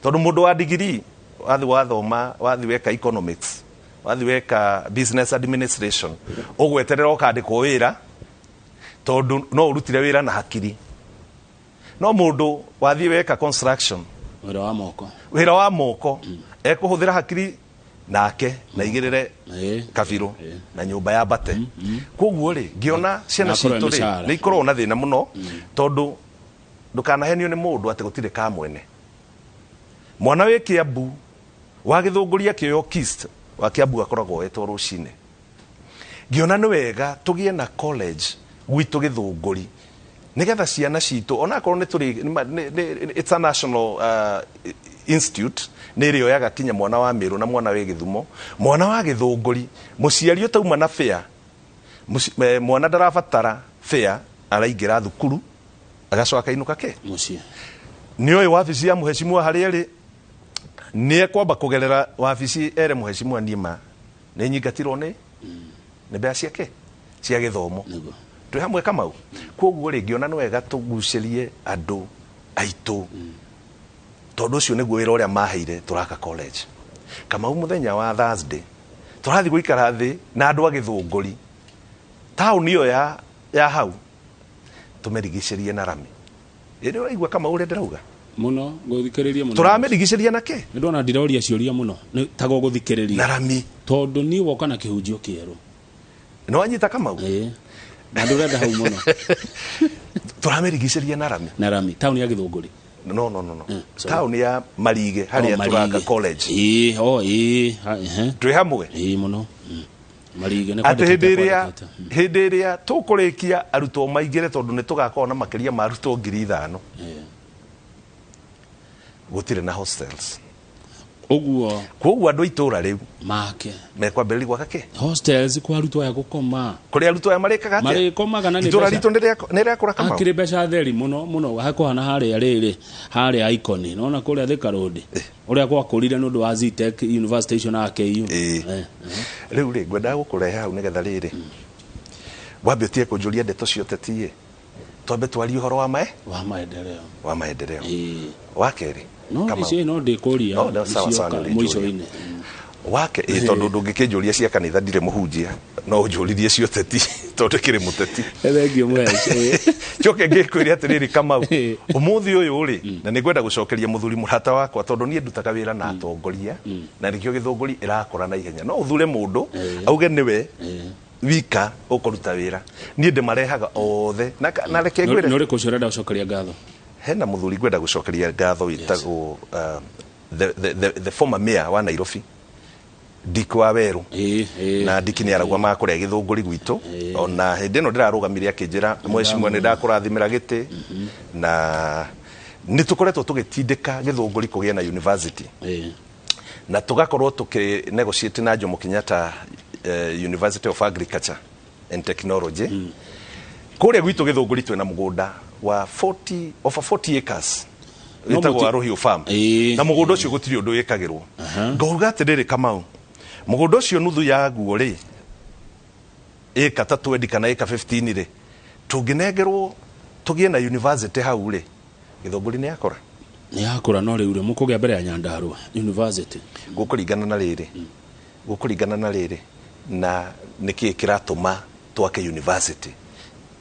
tondũ mũndũ wa degree wathi wathoma, wathi weka economics, wathi weka business administration, ũgweterera ũkandĩkwo wĩra tondũ no ũrutire wĩra na hakiri. No mũndũ wathiĩ weka construction, wĩra wa moko, wĩra wa moko, ekũhũthĩra hakiri nake na igĩrĩre kabirũ na nyũmba ya mbate. Koguo rĩ, ngĩona ciana Na akorwo citũ rĩ, mĩcara. nĩ ikoragwo na thĩna mũno, tondũ ndũkanahenio nĩ mũndũ atĩ gũtirĩ ka mwene. Mwana wĩ Kĩambu wa Gĩthũngũri akĩoywo KIST wa Kĩambu akoragwo oetwo rũcinĩ. Ngĩona nĩ wega tũgĩe na college gwitũ Gĩthũngũri, nĩgetha ciana citũ onakorwo nĩ tũrĩ it's a national institute, nĩ ĩrĩoyaga kinya mwana wa Mĩrũ na mwana wĩ Gĩthumo. Mwana wa Gĩthũngũri, mũciari ũtauma na fare, mwana ndarabatara fare, araingĩra thukuru agacoka akainũka ke mũciĩ. Nĩ oĩ wabici ya mũhecimua harĩa ĩrĩ, nĩ ekwamba kũgerera wabici ere mũhecimua, niĩ ma nĩ nyingatirwo nĩ mbeca ciake cia gĩthomo. Twĩ hamwe, Kamau? Koguo rĩ, ngĩona nĩ wega tũgucĩrie andũ aitũ, tondũ ũcio nĩguo wĩra ũrĩa maheire. Tũraka college, Kamau. Mũthenya wa Thursday tũrathiĩ gũikara thĩ na andũ a Gĩthũngũri taũni ĩyo ya hau, tũmĩrigicĩrie na rami. Ĩ nĩ ũraigua, Kamau, ũrĩa ndĩrauga? Mũno, ngũthikĩrĩria mũno. Tũramĩrigicĩria na kĩ? Nĩ ndona ndiroria ciũria mũno, nĩ tago gũthikĩrĩria. Na rami. Tondũ niĩ woka na kĩhunjio kĩerũ. Nĩ wanyita, Kamau? Ĩĩ, na ndũrenda hau mũno. Tũramĩrigicĩria na rami. Na rami taũni ya Gĩthũngũri? No, no, no, no. Sorry. Taũni ya Marige harĩa Oh, tũraka Marige. college. Ĩĩ, o ĩĩ, ehe. Twĩ hamwe? Ĩĩ mũno. Marige nĩ atĩ hĩndĩ kwandĩkĩte, ĩrĩa kwandĩkĩte. Hĩndĩ ĩrĩa tũkũrĩkia arutwo maingĩre, tondũ nĩ tũgakorwo na makĩria ma arutwo 5,000, gũtirĩ na hostels. Ũguo. Koguo andũ a itũũra rĩu make mekwambĩrĩria gwaka kĩ? Hostels kwa arutwo aya gũkoma. Kũrĩa arutwo aya marĩkaga atĩa? Marĩkomaga na nĩ Itũũra mbeca. ritũ nĩ rĩakũra, Kamau. Akĩrĩ mbeca theri mũno mũno, hakũhana harĩa rĩrĩ harĩa Icon nona kũrĩa Thika Road ũrĩa gwakũrire nĩ ũndũ wa Zetech University icio na KU. Rĩu rĩ, ngwendaga gũkũrehe hau nĩgetha rĩrĩ wambe ũtige kũnjũria ndeto cia ũteti ĩ, twambe twarie ũhoro wa mae wa maendeleo. Wa maendeleo. Wa kerĩ, No Kamau. icio no ndĩkũria. No, no, sawa, sawa, icioka nĩ ũrĩnjũria. mũico-inĩ. Wake ĩ, tondũ ndũngĩkĩnjũria cia kanitha, ndirĩ mũhunjia, no ũnjũririe cia ũteti tondũ kĩrĩ mũteti. Thengio mũheci. Njoke ngĩkwĩre atĩrĩrĩ, Kamau, ũmũthĩ ũyũ rĩ, na nĩ ngwenda gũcokeria mũthuri mũrata wakwa, tondũ niĩ ndutaga wĩra na atongoria, na nĩkĩo Gĩthũngũri ĩrakũra na ihenya. No ũthure mũndũ auge nĩwe. wika ũkũruta wĩra, niĩ ndĩmarehaga othe na reke ngwĩre. Nĩ ũrĩkũ ũcio ũrenda gũcokeria ngatho? Hena mũthuri ngwenda gũcokeria ngatho wĩtagwo the former mayor wa Nairobi, Dick wa Werũ. Ĩĩ, ĩĩ. Na Dick nĩ aragua makũrĩa Gĩthũngũri gwitũ, ona hĩndĩ ĩno ndĩrarũgamire akĩnjĩra, "Mheshimiwa, nĩ ndakũrathimĩra gĩtĩ." Na nĩ tũkoretwo tũgĩtindĩka Gĩthũngũri kũgĩa na university, na tũgakorwo tũkĩ negotiate na Jomo Kenyatta University of Agriculture and Technology. Kũrĩa gwitũ Gĩthũngũri twĩna mũgũnda wa 40, over 40 acres, No wĩtagwo mũti- wa Rũhiũ Farm, na mũgũnda ũcio gũtirĩ ũndũ wĩkagĩrwo. Ngauga atĩrĩrĩ, Kamau, mũgũnda ũcio nuthu yaguo rĩ, ĩka ta 20 kana ĩka 15 rĩ, tũngĩnengerwo tũgĩe na university hau rĩ, Gĩthũngũri nĩ yakora. Nĩ yakũra, no rĩu rĩ, mũkũgĩa mbere ya Nyandarua University? Gũkũringana na rĩrĩ na nĩkĩĩ kĩratũma twake university.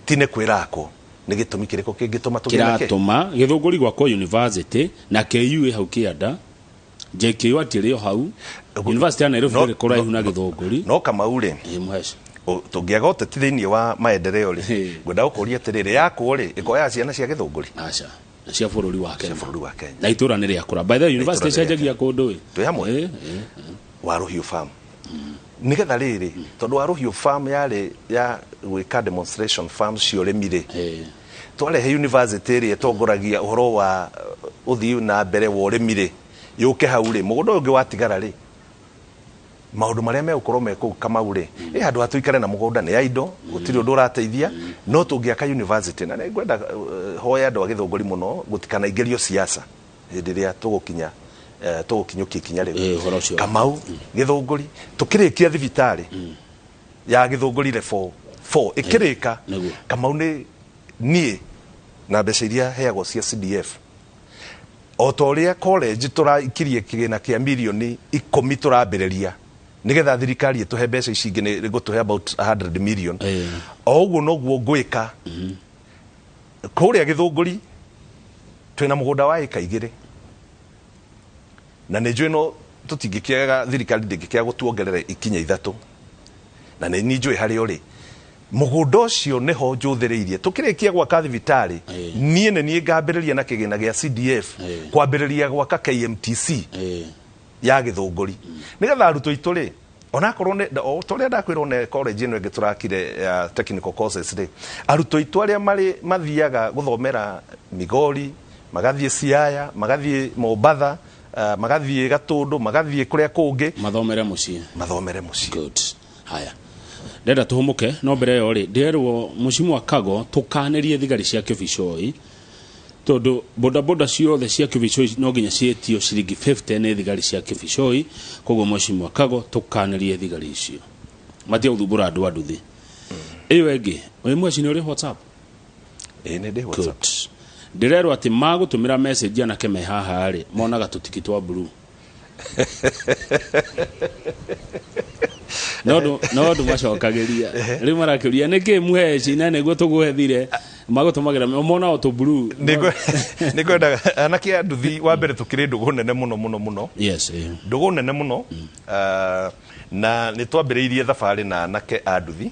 Ti nĩ kwĩrakwo, nĩ gĩtũmi kĩrĩkũ kĩngĩtũma tũgĩe na kĩ? Kĩratũma Gĩthũngũri gwakwo university na KU ĩ hau kĩanda, JKU atĩrĩ o hau, University ya Nairobi ndĩrĩ kũraihu na Gĩthũngũri. No Kamau rĩ, Ĩ, Mũheci. Tũngĩaga ũteti thĩinĩ wa maendeleo rĩ, ngwenda gũkũria atĩrĩrĩ, yakwo rĩ, ĩkoyaga ciana cia Gĩthũngũri? Aca, cia bũrũri wa Kenya. Cia bũrũri wa Kenya. Na itũra nĩ rĩakũra. By the way, university Itũũra nĩ ĩcenjagia kũndũ ĩ. Twĩ hamwe? Ĩ, ĩ. Wa Rũhiũ Farm, nĩgetha rĩrĩ, tondũ wa Rũhiũ Farm yarĩ ya gwĩka demonstration farms cia ũrĩmi rĩ, twarehe university ĩrĩa ĩtongoragia ũhoro wa ũthii na mbere wa ũrĩmi rĩ, yũke hau rĩ, mũgũnda ũyũ ũngĩ watigara rĩ, maũndũ marĩa megũkorwo me kũu, Kamau rĩ, ĩ handũ ha tũikare na mũgũnda nĩ ya indo gũtirĩ ũndũ ũrateithia, no tũngĩaka university. Na nĩ ngwenda hoya andũ a Gĩthũngũri mũno gũtikanaingĩrio siasa hĩndĩ ĩrĩa tũgũkinya tũgũkinyũkia ikinya rĩu. Ĩ, ũhoro ũcio. Kamau, Gĩthũngũri tũkĩrĩkia thibitarĩ ya Gĩthũngũri level 4 ĩkĩrĩka, Kamau, nĩ niĩ na mbeca iria heagwo cia CDF, o ta ũrĩa college tũraikirie kĩgĩna kĩa mirioni 10 tũrambĩrĩria nĩgetha thirikari ĩtũhe mbeca ici ingĩ, nĩ gũtũhe about 100 million. O ũguo noguo ngwĩka kũrĩa Gĩthũngũri. Twĩna mũgũnda wa ĩka 2, na nĩ njũĩ no tũtingĩkĩaga, thirikari ndĩngĩkĩaga gũtuongerera ikinya 3, na nĩ niĩ njũĩ harĩa ũrĩ mũgũnda ũcio nĩho njũthĩrĩirie tũkĩrĩkia gwaka thibitarĩ. Niĩ nĩ niĩ ngambĩrĩria na kĩgĩna gĩa CDF kwambĩrĩria gwaka KMTC ya Gĩthũngũri, nĩgetha arutwo aitũ rĩ, onakorwo nĩ o ta ũrĩa ndakwĩrwo nĩ college ĩno ĩngĩ tũrakire ya technical courses rĩ, arutwo aitũ arĩa marĩ mathiaga gũthomera Migori, magathiĩ Siaya, magathiĩ Mombatha, magathiĩ Gatũndũ, magathiĩ kũrĩa kũngĩ, mathomere mũciĩ. Mathomere mũciĩ. Good. Haya, ndenda tũhũmũke, no mbere ĩyo rĩ, ndĩrerwo mũcimu wa Kago tũkanĩrie thigari cia Kĩbicoi, tondũ bodaboda ciothe cia Kĩbicoi no nginya ciĩtio ciringi 50 nĩ thigari cia Kĩbicoi. Koguo mũcimu wa Kago, tũkanĩrie thigari icio matige gũthumbũra andũ a nduthi. Ĩyo ĩngĩ, wĩ mweci, nĩ ũrĩ WhatsApp? Ĩĩ, nĩ ndĩ WhatsApp. Good. Ndĩrerwo atĩ magũtũmĩra message anake me haha rĩ, monaga tũtiki twa blue, no ndũ macokagĩria. Rĩu marakĩũria nĩkĩ muheci na nĩguo tũgwethire, magũtũmagĩra mona o tũ blue. Nĩ ngwenda anake a nduthi, wa mbere tũkĩrĩ ndũgũ nene mũno mũno mũno. Ndũgũ nene mũno. Ah, na nĩ twambĩrĩirie thabarĩ na anake a nduthi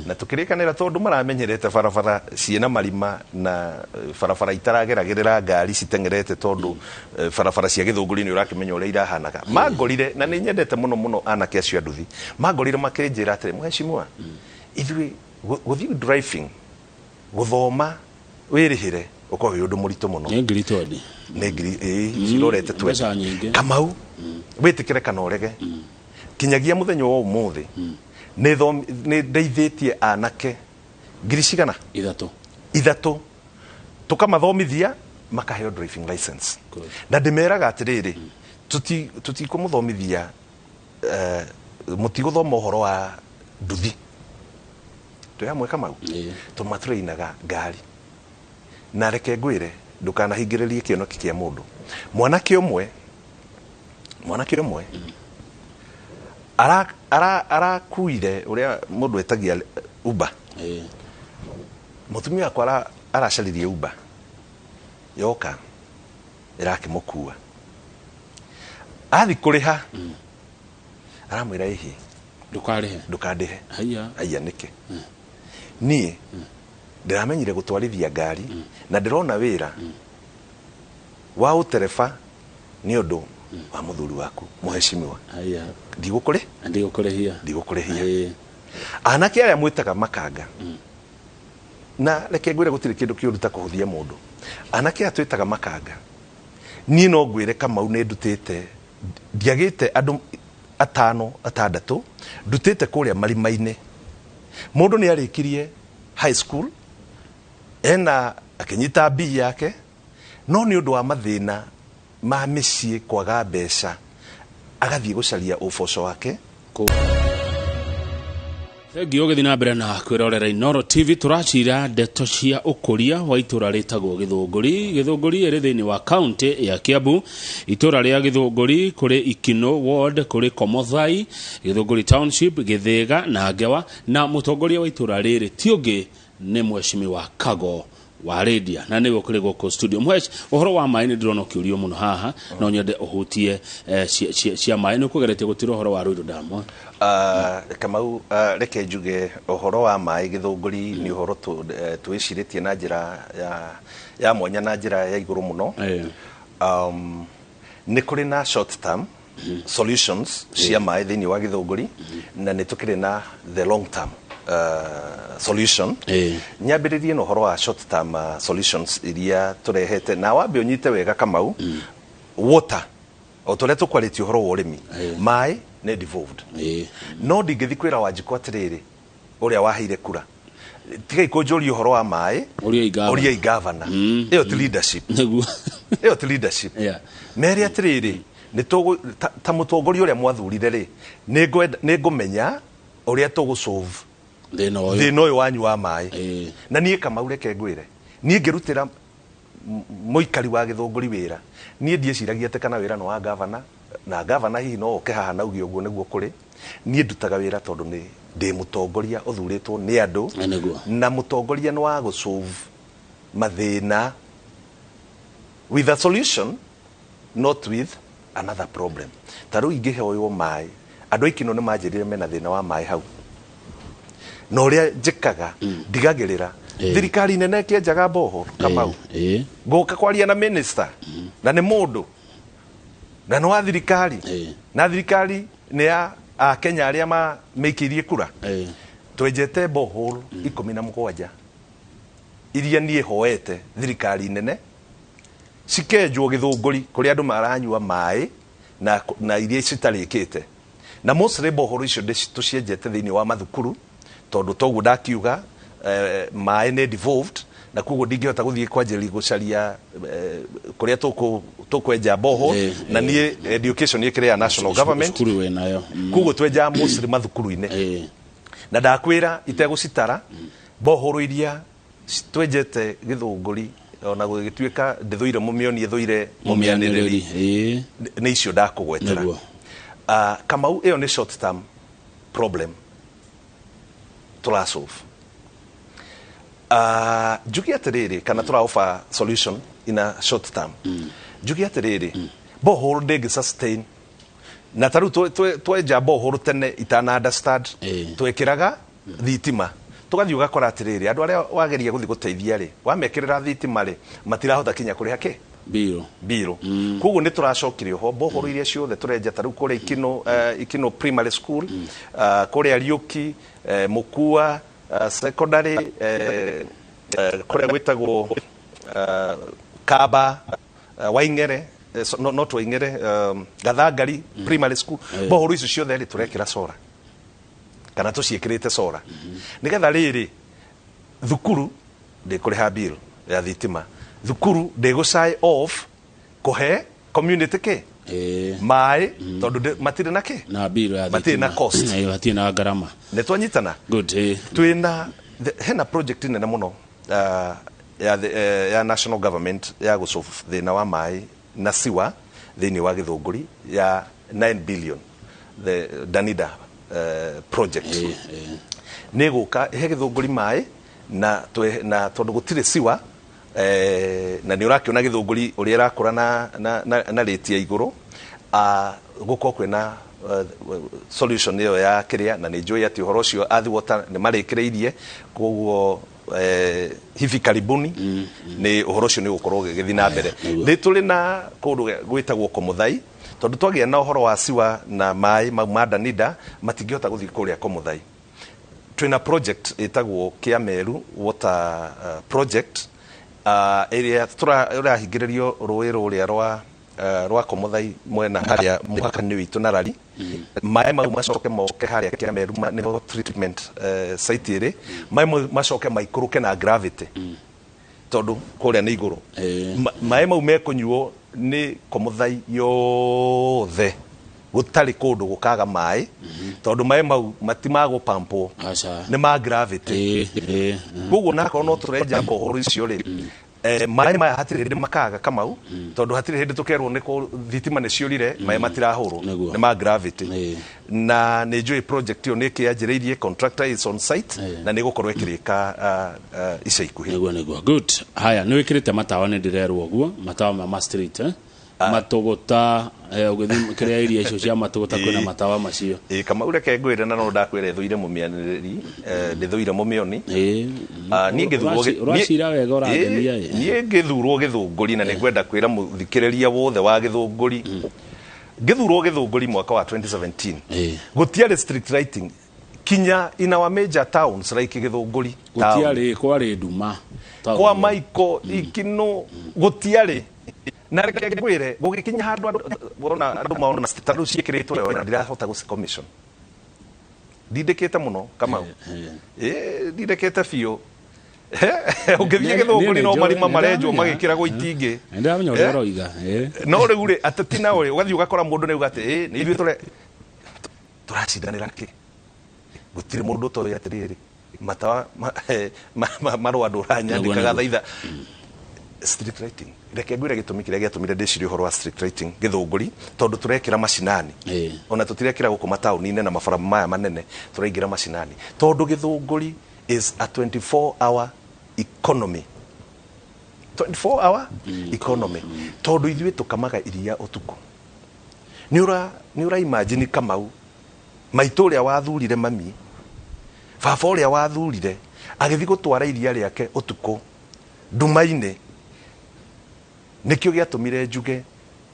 na tũkĩrĩkanĩra, tondũ maramenyerete barabara ciĩna marima na barabara itarageragĩrĩra ngari citeng'erete, tondũ barabara cia Gĩthũngũri nĩ ũrakĩmenya ũrĩa irahanaga. Mangorire, na nĩ nyendete mũno mũno anake acio a nduthi, mangorire makĩnjĩra atĩrĩ, "Mheshimiwa, ithuĩ gũthiĩ driving gũthoma wĩrĩhĩre ũkorwo wĩ ũndũ mũritũ mũno." Nĩ 20,000. Nĩ ngiri, ĩĩ, cirorete Mbeca nyingĩ. Kamau, wĩtĩkĩre kana ũrege, kinyagia mũthenya wa ũmũthĩ nĩ ndeithĩtie anake ngiri cigana? 3. 3, tũkamathomithia makaheo driving license. Na ndĩmeraga atĩrĩrĩ, tũtikũmũthomithia, mũtigũthoma ũhoro wa nduthi. Twĩ hamwe, Kamau? Ĩĩ. Tũmatũrainaga ngari. Na reke ngwĩre, ndũkanahingĩrĩrie kĩoneki kĩa mũndũ. Mwanake ũmwe arakuire ũrĩa mũndũ etagia Uber. Mũtumia wakwa aracaririe Uber, yoka ĩrakĩmũkua, athi kũrĩha, aramwĩra, "Ĩhĩ, Ndũkarĩhe. Ndũkandĩhe. Haiya. Aya nĩkĩ niĩ ndĩramenyire gũtwarithia ngari na ndĩrona wĩra wa ũtereba nĩ ũndũ wa mũthuri waku mũheshimiwa? Haiya. Ndigũkũrĩ. Ndigũkũrĩhia. Ndigũkũrĩhia. Ĩĩ. Anake aya mwĩtaga makanga, na reke ngwĩre, gũtirĩ kĩndũ kĩũru ta kũhũthia mũndũ. Anake aya twĩtaga makanga, niĩ no ngwĩre, Kamau, nĩ ndutĩte, ndiagĩte andũ atano atandatũ ndutĩte kũrĩa marima-inĩ. Mũndũ nĩ arĩkirie high school, ena akĩnyita B yake, no nĩ ũndũ wa mathĩna ma mĩciĩ, kwaga mbeca, agathiĩ gũcaria ũboco wake. Thengiũ ũgĩthiĩ na mbere na kwĩrorera Inoro TV. Tũracira ndeto cia ũkũria wa itũra rĩtagwo Gĩthũngũri. Gĩthũngũri ĩrĩ thĩinĩ wa kaunti ya Kiambu. Itũra rĩa Gĩthũngũri kũrĩ Ikino ward, kũrĩ Komothai, Gĩthũngũri township, Gĩthĩga na Ngewa, na mũtongoria wa itũra rĩrĩ ti ũngĩ nĩ Mheshimiwa Kago wa Rĩndia, na nĩwe ũkĩrĩ gũkũ studio. Mhesh, ũhoro wa maĩ nĩ ndĩrona ũkĩũrio mũno haha, no nyende ũhutie cia maĩ. Nĩ ũkũgeretie gũtira ũhoro wa Ruiru Dam, eh? Kamau, reke njuge ũhoro wa maĩ Gĩthũngũri nĩ ũhoro twĩcirĩtie na njĩra ya mwanya na njĩra ya igũrũ mũno. Nĩ kũrĩ na short term solutions cia maĩ thĩinĩ wa Gĩthũngũri, na nĩ tũkĩrĩ na the long term solution. Nyambĩrĩrie na ũhoro wa short term solutions iria tũrehete, na wambe ũnyite wega, Kamau, water, o ta ũrĩa tũkwarĩtie ũhoro wa ũrĩmi, maĩ nĩ devolved. No ndingĩthi kwĩra Wanjikũ atĩrĩrĩ, ũrĩa waheire kura, tigai kũnjũria ũhoro wa maĩ. Ũriai gavana. Ũriai gavana. Ĩyo ti leadership. Ĩyo ti leadership. Mere atĩrĩrĩ, nĩ ta mũtongoria ũrĩa mwathurire rĩ, nĩ ngũmenya ũrĩa tũgũ-solve thĩna ũyũ. Thĩna ũyũ wanyu wa maĩ. Na niĩ, Kamau, reke ngwĩre, niĩ ngĩrutĩra mũikari wa Gĩthũngũri wĩra, niĩ ndiĩciragia atĩ kana wĩra nĩ wa gavana, na gavana hihi no oke haha na uge ũguo nĩguo kũrĩ. Niĩ ndutaga wĩra tondũ nĩ ndĩ mũtongoria ũthurĩtwo nĩ andũ. Nĩguo. Na mũtongoria nĩ wa gũ-solve mathĩna with a solution, not with another problem. Ta rĩu ingĩhoywo maĩ, andũ aikino nĩ manjĩrire mena thĩna wa maĩ hau, na ũrĩa njĩkaga, ndigagĩrĩra thirikari nene ĩkĩenjaga borehole, Kamau, ngũka kwaria na minister, na nĩ mũndũ na nĩ wa thirikari, na thirikari nĩ ya akenya arĩa mamĩikĩirie kura. Twenjete borehole 17 iria niĩ hoete thirikari nene cikenjwo Gĩthũngũri, kũrĩa andũ maranyua maĩ na iria citarĩkĩte. Na mostly borehole icio tũcienjete thĩinĩ wa mathukuru, tondũ toguo ndakiuga, maĩ nĩ devolved, na koguo ndingĩhota gũthiĩ kwanjĩrĩria gũcaria kũrĩa tũkwenja borehole. Na niĩ education ĩkĩrĩ ya national government. Cukuru wĩnayo. Koguo twenjaga mostly mathukuru-inĩ. Na ndakwĩra itegũcitara, borehole iria twenjete Gĩthũngũri, ona gũgĩtuĩka ndĩthũire mũmĩonie, thũire mũmĩanĩrĩri, nĩ icio ndakũgwetera. Kamau, ĩyo nĩ short term problem tũrasolve. Njuge atĩrĩrĩ, kana tũra offer solution in a short term. Njuge atĩrĩrĩ, borehole ndĩngĩ sustain, na ta rĩu twenja borehole tene itana understand, twekĩraga thitima, tũgathiĩ ũgakora atĩrĩrĩ, andũ arĩa wageria gũthiĩ gũteithia rĩ, wamekĩrĩra thitima rĩ, matirahota kinya kũrĩha kĩ? Mbirũ. Mbirũ. Koguo nĩ tũracokire oho borehole iria ciothe tũrenja, ta rĩu kũrĩa Ikino, Ikino Primary School, kũrĩa Riũki, Mũkua Secondary, kũrĩa gwĩtagwo Kaba, Waing'ere, so, no, not Waing'ere, Gathangari Primary School. Borehole icio ciothe rĩ, tũrekĩra solar kana tũciĩkĩrĩte solar, nĩgetha rĩrĩ thukuru ndĩkũrĩha bill ya thitima, thukuru ndĩgũ off kũhe community kĩ? Maĩ, tondũ matirĩ na kĩ? Na mbirũ ya Matirĩ thitima. Na cost. Hatirĩ na ngarama. Nĩ twanyitana? Good. Twĩna hena project nene mũno ya national government ya gũsolve thĩna wa maĩ na siwa thĩinĩ wa Gĩthũngũri ya 9 billion, the Danida project. Nĩ gũka ihe Gĩthũngũri maĩ na tondũ gũtirĩ siwa, na nĩ ũrakĩona Gĩthũngũri ũrĩa ĩrakũra na rate ya igũrũ, gũkorwo kwĩna solution ĩyo ya kĩrĩa, na nĩ njũĩ atĩ ũhoro ũcio Athi Water nĩ marĩkĩrĩirie, koguo hivi karibuni nĩ ũhoro ũcio nĩ ũgũkorwo ũgĩgĩthiĩ na mbere. Nĩ tũrĩ na kũndũ gwĩtagwo Komuthai, tondũ twagĩa na ũhoro wa siwa na maĩ mau ma Danida matingĩhota gũthiĩ kũrĩa Komuthai. Twĩna project ĩtagwo Kĩameru Water Project, ĩrĩa ĩrahingĩrĩrio rũĩ rũrĩa rwa Komuthai mwena harĩa mũhaka-inĩ witũ na Rari. Maĩ mau macoke moke harĩa Kĩameru, nĩho treatment site ĩrĩ. Maĩ mau macoke maikũrũke na gravity, tondũ kũrĩa nĩ igũrũ. Maĩ mau mekũnyuo nĩ Komuthai yothe, gũtarĩ kũndũ gũkaga maĩ, tondũ maĩ mau matimagũpampwo, nĩ ma gravity. Koguo nakorwo no tũrenja ũhoro icio rĩ, maĩ maya hatirĩ hĩndĩ makaga, Kamau, tondũ hatirĩ hĩndĩ tũkerwo nĩ thitima nĩ ciũrire, maĩ matirahũrwo, nĩ ma gravity. Na nĩ njũĩ project ĩyo nĩ ĩkĩanjĩrĩirie, contractor is on site, na nĩ ĩgũkorwo ĩkĩrĩka ica ikuhĩ. Nĩguo, good. Haya, nĩ wĩkĩrĩte matawa, nĩ ndĩrerwo ũguo, matawa ma street, Matũgũta, ũgĩthiĩ kĩrĩa iria icio cia Matũgũta kwĩna matawa macio. Ĩ Kamau, reke ngwĩre, na no ndakwĩra ĩthũire mũmĩanĩrĩri, ndĩthũire mũmĩoni. Niĩ ngĩthurwo Ũracira wega, ũrangenia. Niĩ ngĩthurwo Gĩthũngũri, na nĩ ngwenda kwĩra mũthikĩrĩria wothe wa Gĩthũngũri, ngĩthurwo Gĩthũngũri mwaka wa 2017, gũtiarĩ street lighting kinya in our major towns like Gĩthũngũri town. Gũtiarĩ, kwarĩ nduma. Kwa Maiko Ikino gũtiarĩ. Na reke ngwĩre, gũgĩkinya handũ andũ wona andũ maona ta rĩu ciĩkĩrĩtwo wega, ndirahota gũci commission, ndindĩkĩte mũno, Kamau, ndindĩkĩte biũ. Ũngĩthiĩ Gĩthũngũri no marima marenjwo magĩkĩragwo itingĩ. Nĩndĩramenya ũrĩa ũroiga. No rĩu rĩ, ateti nao rĩ, ũgathiĩ ũgakora mũndũ nĩ auga atĩ nĩ ithuĩ tũracindanĩra kĩ, gũtirĩ mũndũ ũtoĩ atĩrĩrĩ, matawa marũa ndũranyandĩkaga thaitha street lighting. Reke ngwĩre gĩtũmi kĩrĩa gĩatũmire ndĩcirie ũhoro wa street lighting Gĩthũngũri, tondũ tũrekĩra macinani, ona tũtirekĩra gũkũ mataũni-inĩ na mabara maya manene, tũraingĩra macinani, tondũ Gĩthũngũri is a 24 hour economy, 24 hour economy, tondũ ithuĩ tũkamaga iria ũtukũ. Nĩ ũra imagine, Kamau, maitũ ũrĩa wathurire mami, baba ũrĩa wathurire agĩthiĩ gũtwara iria rĩake ũtukũ nduma-inĩ. Nĩkĩo gĩatũmire njuge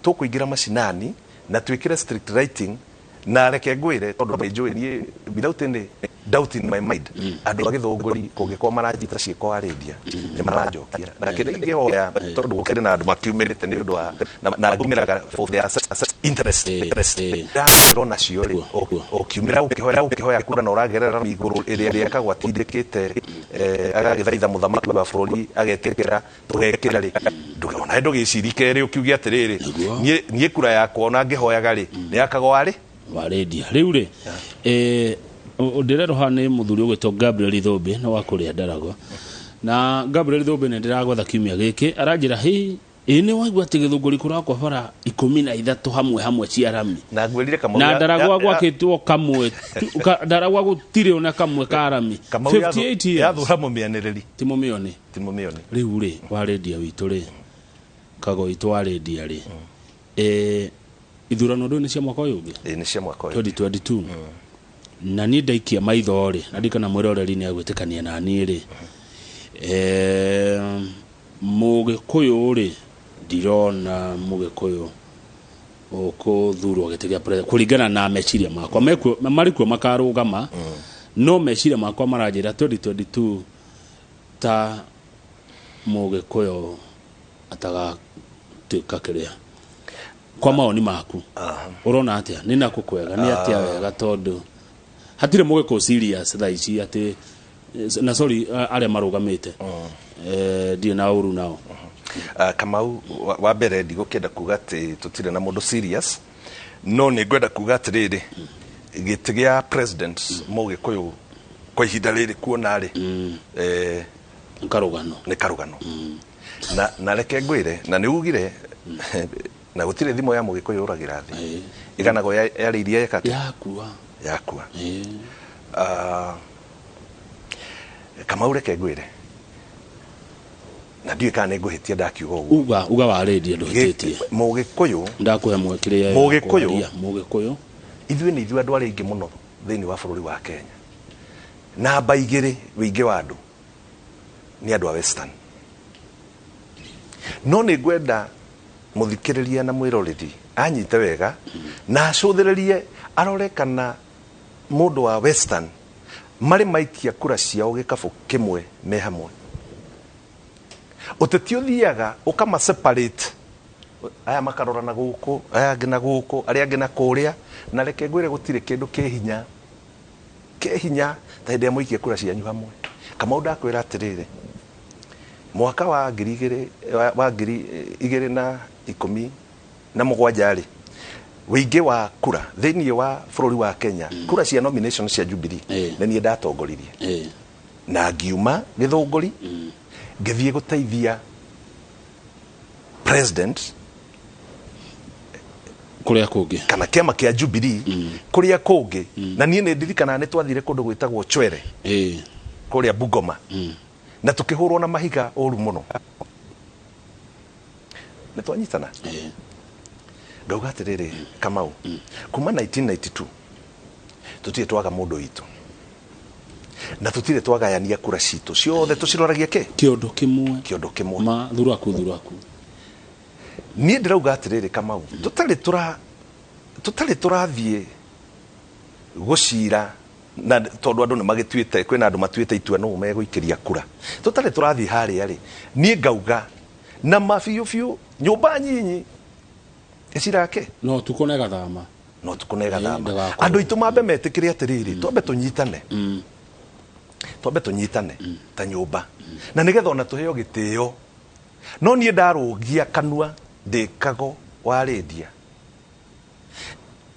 tũkũingĩra macinani na twĩkĩre street lighting. Na reke ngwĩre, tondũ nĩ njũĩ niĩ, without any doubt in my mind, andũ a Gĩthũngũri kũngĩkorwo maranjita ciĩko warĩndia nĩ maranjokia, na kĩrĩa ingĩhoya, tondũ gũkĩrĩ na andũ makiumĩrĩte nĩ ũndũ wa na ngumĩraga for their interest nacio rĩ, ũkiumĩra ũkĩhoya kura na ũragerera igũrũ ĩrĩa ĩrĩa atindĩkĩte, agagĩthaitha mũthamaki wa bũrũri agetĩkĩra tũgekĩra rĩ, ona ndũgĩciri kerĩ ũkiuge atĩrĩrĩ, niĩ kura yakwa ona ngĩhoyaga rĩ, nĩ yakagwa rĩ. Warĩndia rĩu rĩ, ndĩrerwo haha nĩ mũthuri ũgwĩtwo Gabriel Thũmbĩ, nĩ wa kũrĩa Ndaragwa. Na Gabriel Thũmbĩ nĩ ndĩragwetha kiumia gĩkĩ, aranjĩra hĩ ĩ nĩ waigua atĩ Gĩthũngũri kũrakwa bara 13 hamwe hamwe cia rami. Na ngwĩrire, Kamau, na Ndaragwa gwakĩtwo kamwe Ndaragwa gũtirĩ ona kamwe ka rami. Kamau, 58 years. Yathũra mũmĩanĩrĩri. Ti mũmĩoni. Ti mũmĩoni. Rĩu rĩ, warĩndia witũ rĩ, kago witũ warĩndia rĩ, ithurano ndũ nĩ cia mwaka ũyũ ũngĩ? Ĩ, nĩ cia mwaka ũyũ. 2022. Na niĩ ndaikia maitho rĩ, na ndikana mwĩroreri nĩ agwĩtĩkania na niĩ rĩ, mũgĩkũyũ rĩ, ndirona mũgĩkũyũ ũkũthurwo gĩtĩ gĩa president kũringana na meciria makwa. Mekuo, marĩ kuo makarũgama, no meciria makwa maranjĩra 2022 ta mũgĩkũyũ atagatuĩka kĩrĩa. Kwa maoni maku ũrona atĩa? Nĩ nakũ kwega, nĩ atĩa wega, tondũ hatirĩ mũgĩkũyũ serious thaa ici atĩ, na sorry arĩa marũgamĩte, ndirĩ na ũru nao. Kamau, wa mbere ndigũkĩenda kuga atĩ tũtirĩ na mũndũ serious, no nĩ ngwenda kuga atĩrĩrĩ, gĩtĩ gĩa president mũgĩkũyũ kwa ihinda rĩrĩ kuona rĩ, karũgano. Nĩ karũgano. Na reke ngwĩre, na nĩ ugire na gũtirĩ thimũ ya mũgĩkũyũ ũragĩra thĩ, ĩganagwo yarĩ iria yekate yakua. Yakua. Kamau, reke ngwĩre, na ndiũĩ kana nĩ ngũhĩtia ndakiuga ũguo. Uga, uga warĩndia, ndũhĩtĩtie. Mũgĩkũyũ Ndakũhe mwekĩrĩa. Mũgĩkũyũ. Mũgĩkũyũ. Ithuĩ nĩ ithuĩ andũ arĩa aingĩ mũno thĩinĩ wa bũrũri wa Kenya. Namba igĩrĩ wĩingĩ wa andũ nĩ andũ a Western. No nĩ ngwenda mũthikĩrĩria na mwĩroreri anyite wega na acũthĩrĩrie arore kana mũndũ wa Western marĩ maikia kura ciao gĩkabũ kĩmwe me hamwe. Ũteti ũthiaga ũkama separate, aya makarora na gũkũ, aya angĩ na gũkũ, arĩa angĩ na kũrĩa, na reke ngwĩre gũtirĩ kĩndũ kĩ hinya kĩ hinya ta hĩndĩ ĩrĩa mũikie kura cianyu hamwe. Kamau ndakwĩra atĩrĩrĩ, mwaka wa ngiri igĩrĩ wa 2017 rĩ, wĩingĩ wa kura thĩinĩ wa bũrũri wa Kenya, kura cia nomination cia Jubilee, nĩ niĩ ndatongoririe na ngiuma Gĩthũngũri ngĩthiĩ gũteithia president kũrĩa kũngĩ kana kĩama kĩa Jubilee kũrĩa kũngĩ. Na niĩ nĩ ndirikanaga nĩ twathire kũndũ gwĩtagwo Chwere kũrĩa Bungoma na tũkĩhũrwo na mahiga ũru mũno. Nĩ twanyitana. Ngauga atĩrĩrĩ, Kamau, kuma 1992 tũtirĩ twaga mũndũ witũ na tũtirĩ twagayania kura citũ ciothe, tũciroragia kĩ? Kĩondo kĩmwe. Kĩondo kĩmwe. Ma thuraku thuraku. Niĩ ndĩrauga atĩrĩrĩ, Kamau, tũtarĩ tũrathiĩ gũcira na tondũ andũ nĩ magĩtuĩte, kwĩna andũ matuĩte itua nũ megũikĩria kura, tũtarĩ tũrathiĩ harĩa rĩ, niĩ ngauga na ma biũ biũ nyũmba nyinyi ĩcirake no tukũ na ĩgathama. No tukũ na ĩgathama. Ndĩgakorwo. Andũ aitũ mambe metĩkĩre atĩrĩrĩ, twambe tũnyitane, twambe tũnyitane ta nyũmba na nĩgetha ona tũheo gĩtĩo. No niĩ ndarũgia kanua ndĩkago wa rĩndia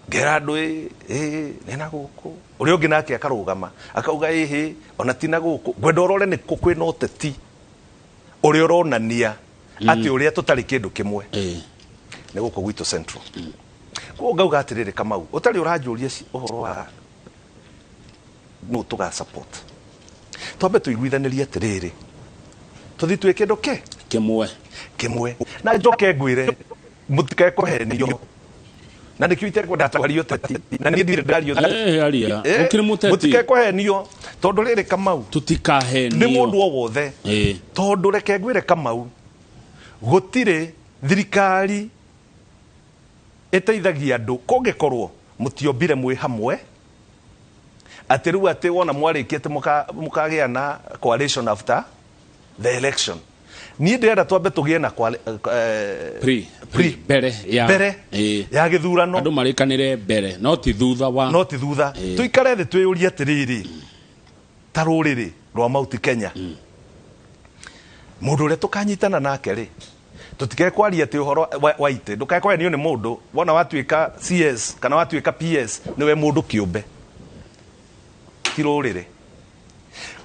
ngera andũ ĩ ĩ nĩ na gũkũ, ũrĩa ũngĩ nake akarũgama akauga ĩhĩ ona ti na gũkũ. Ngwenda ũrore nĩ kũ kwĩna ũteti ũrĩa ũronania atĩ ũrĩa tũtarĩ kĩndũ kĩmwe nĩ gũkũ gwitũ Central. Koguo ngauga atĩrĩrĩ, Kamau, ũtarĩ ũranjũria ũhoro wa nũ tũga support, twambe tũiguithanĩrie atĩrĩrĩ, tũthiĩ twĩ kĩndũ kĩ kĩmwe. Kĩmwe. Na njoke ngwĩre mũtikekũhenio, na nĩkĩo itekwenda twarie ũteti, na niĩ ndirĩ ndaria ũteti. Aria. Ũkĩrĩ mũteti. Mũtikekũhenio tondũ rĩrĩ, Kamau, Tũtikahenio. Nĩ mũndũ o wothe. Tondũ reke ngwĩre, Kamau, gũtirĩ thirikari ĩteithagia andũ kũngĩkorwo mũtiombire mwĩ hamwe, atĩ rĩu atĩ wona mwarĩkia atĩ mũkagĩa na coalition after the election. Niĩ ndĩrenda twambe tũgĩe na pre. Pre. Mbere ya mbere ya gĩthurano. Andũ marĩkanĩre mbere no ti thutha wa. No ti thutha. Tũikare thĩ twĩyũrie atĩrĩrĩ, ta rũrĩrĩ rwa Mount Kenya, mũndũ ũrĩa tũkanyitana nake rĩ, tũtikekwaria atĩ ũhoro wa itĩ. Ndũkekwaranio nĩ mũndũ wona watuĩka CS kana watuĩka PS nĩwe mũndũ kĩũmbe, ti rũrĩrĩ.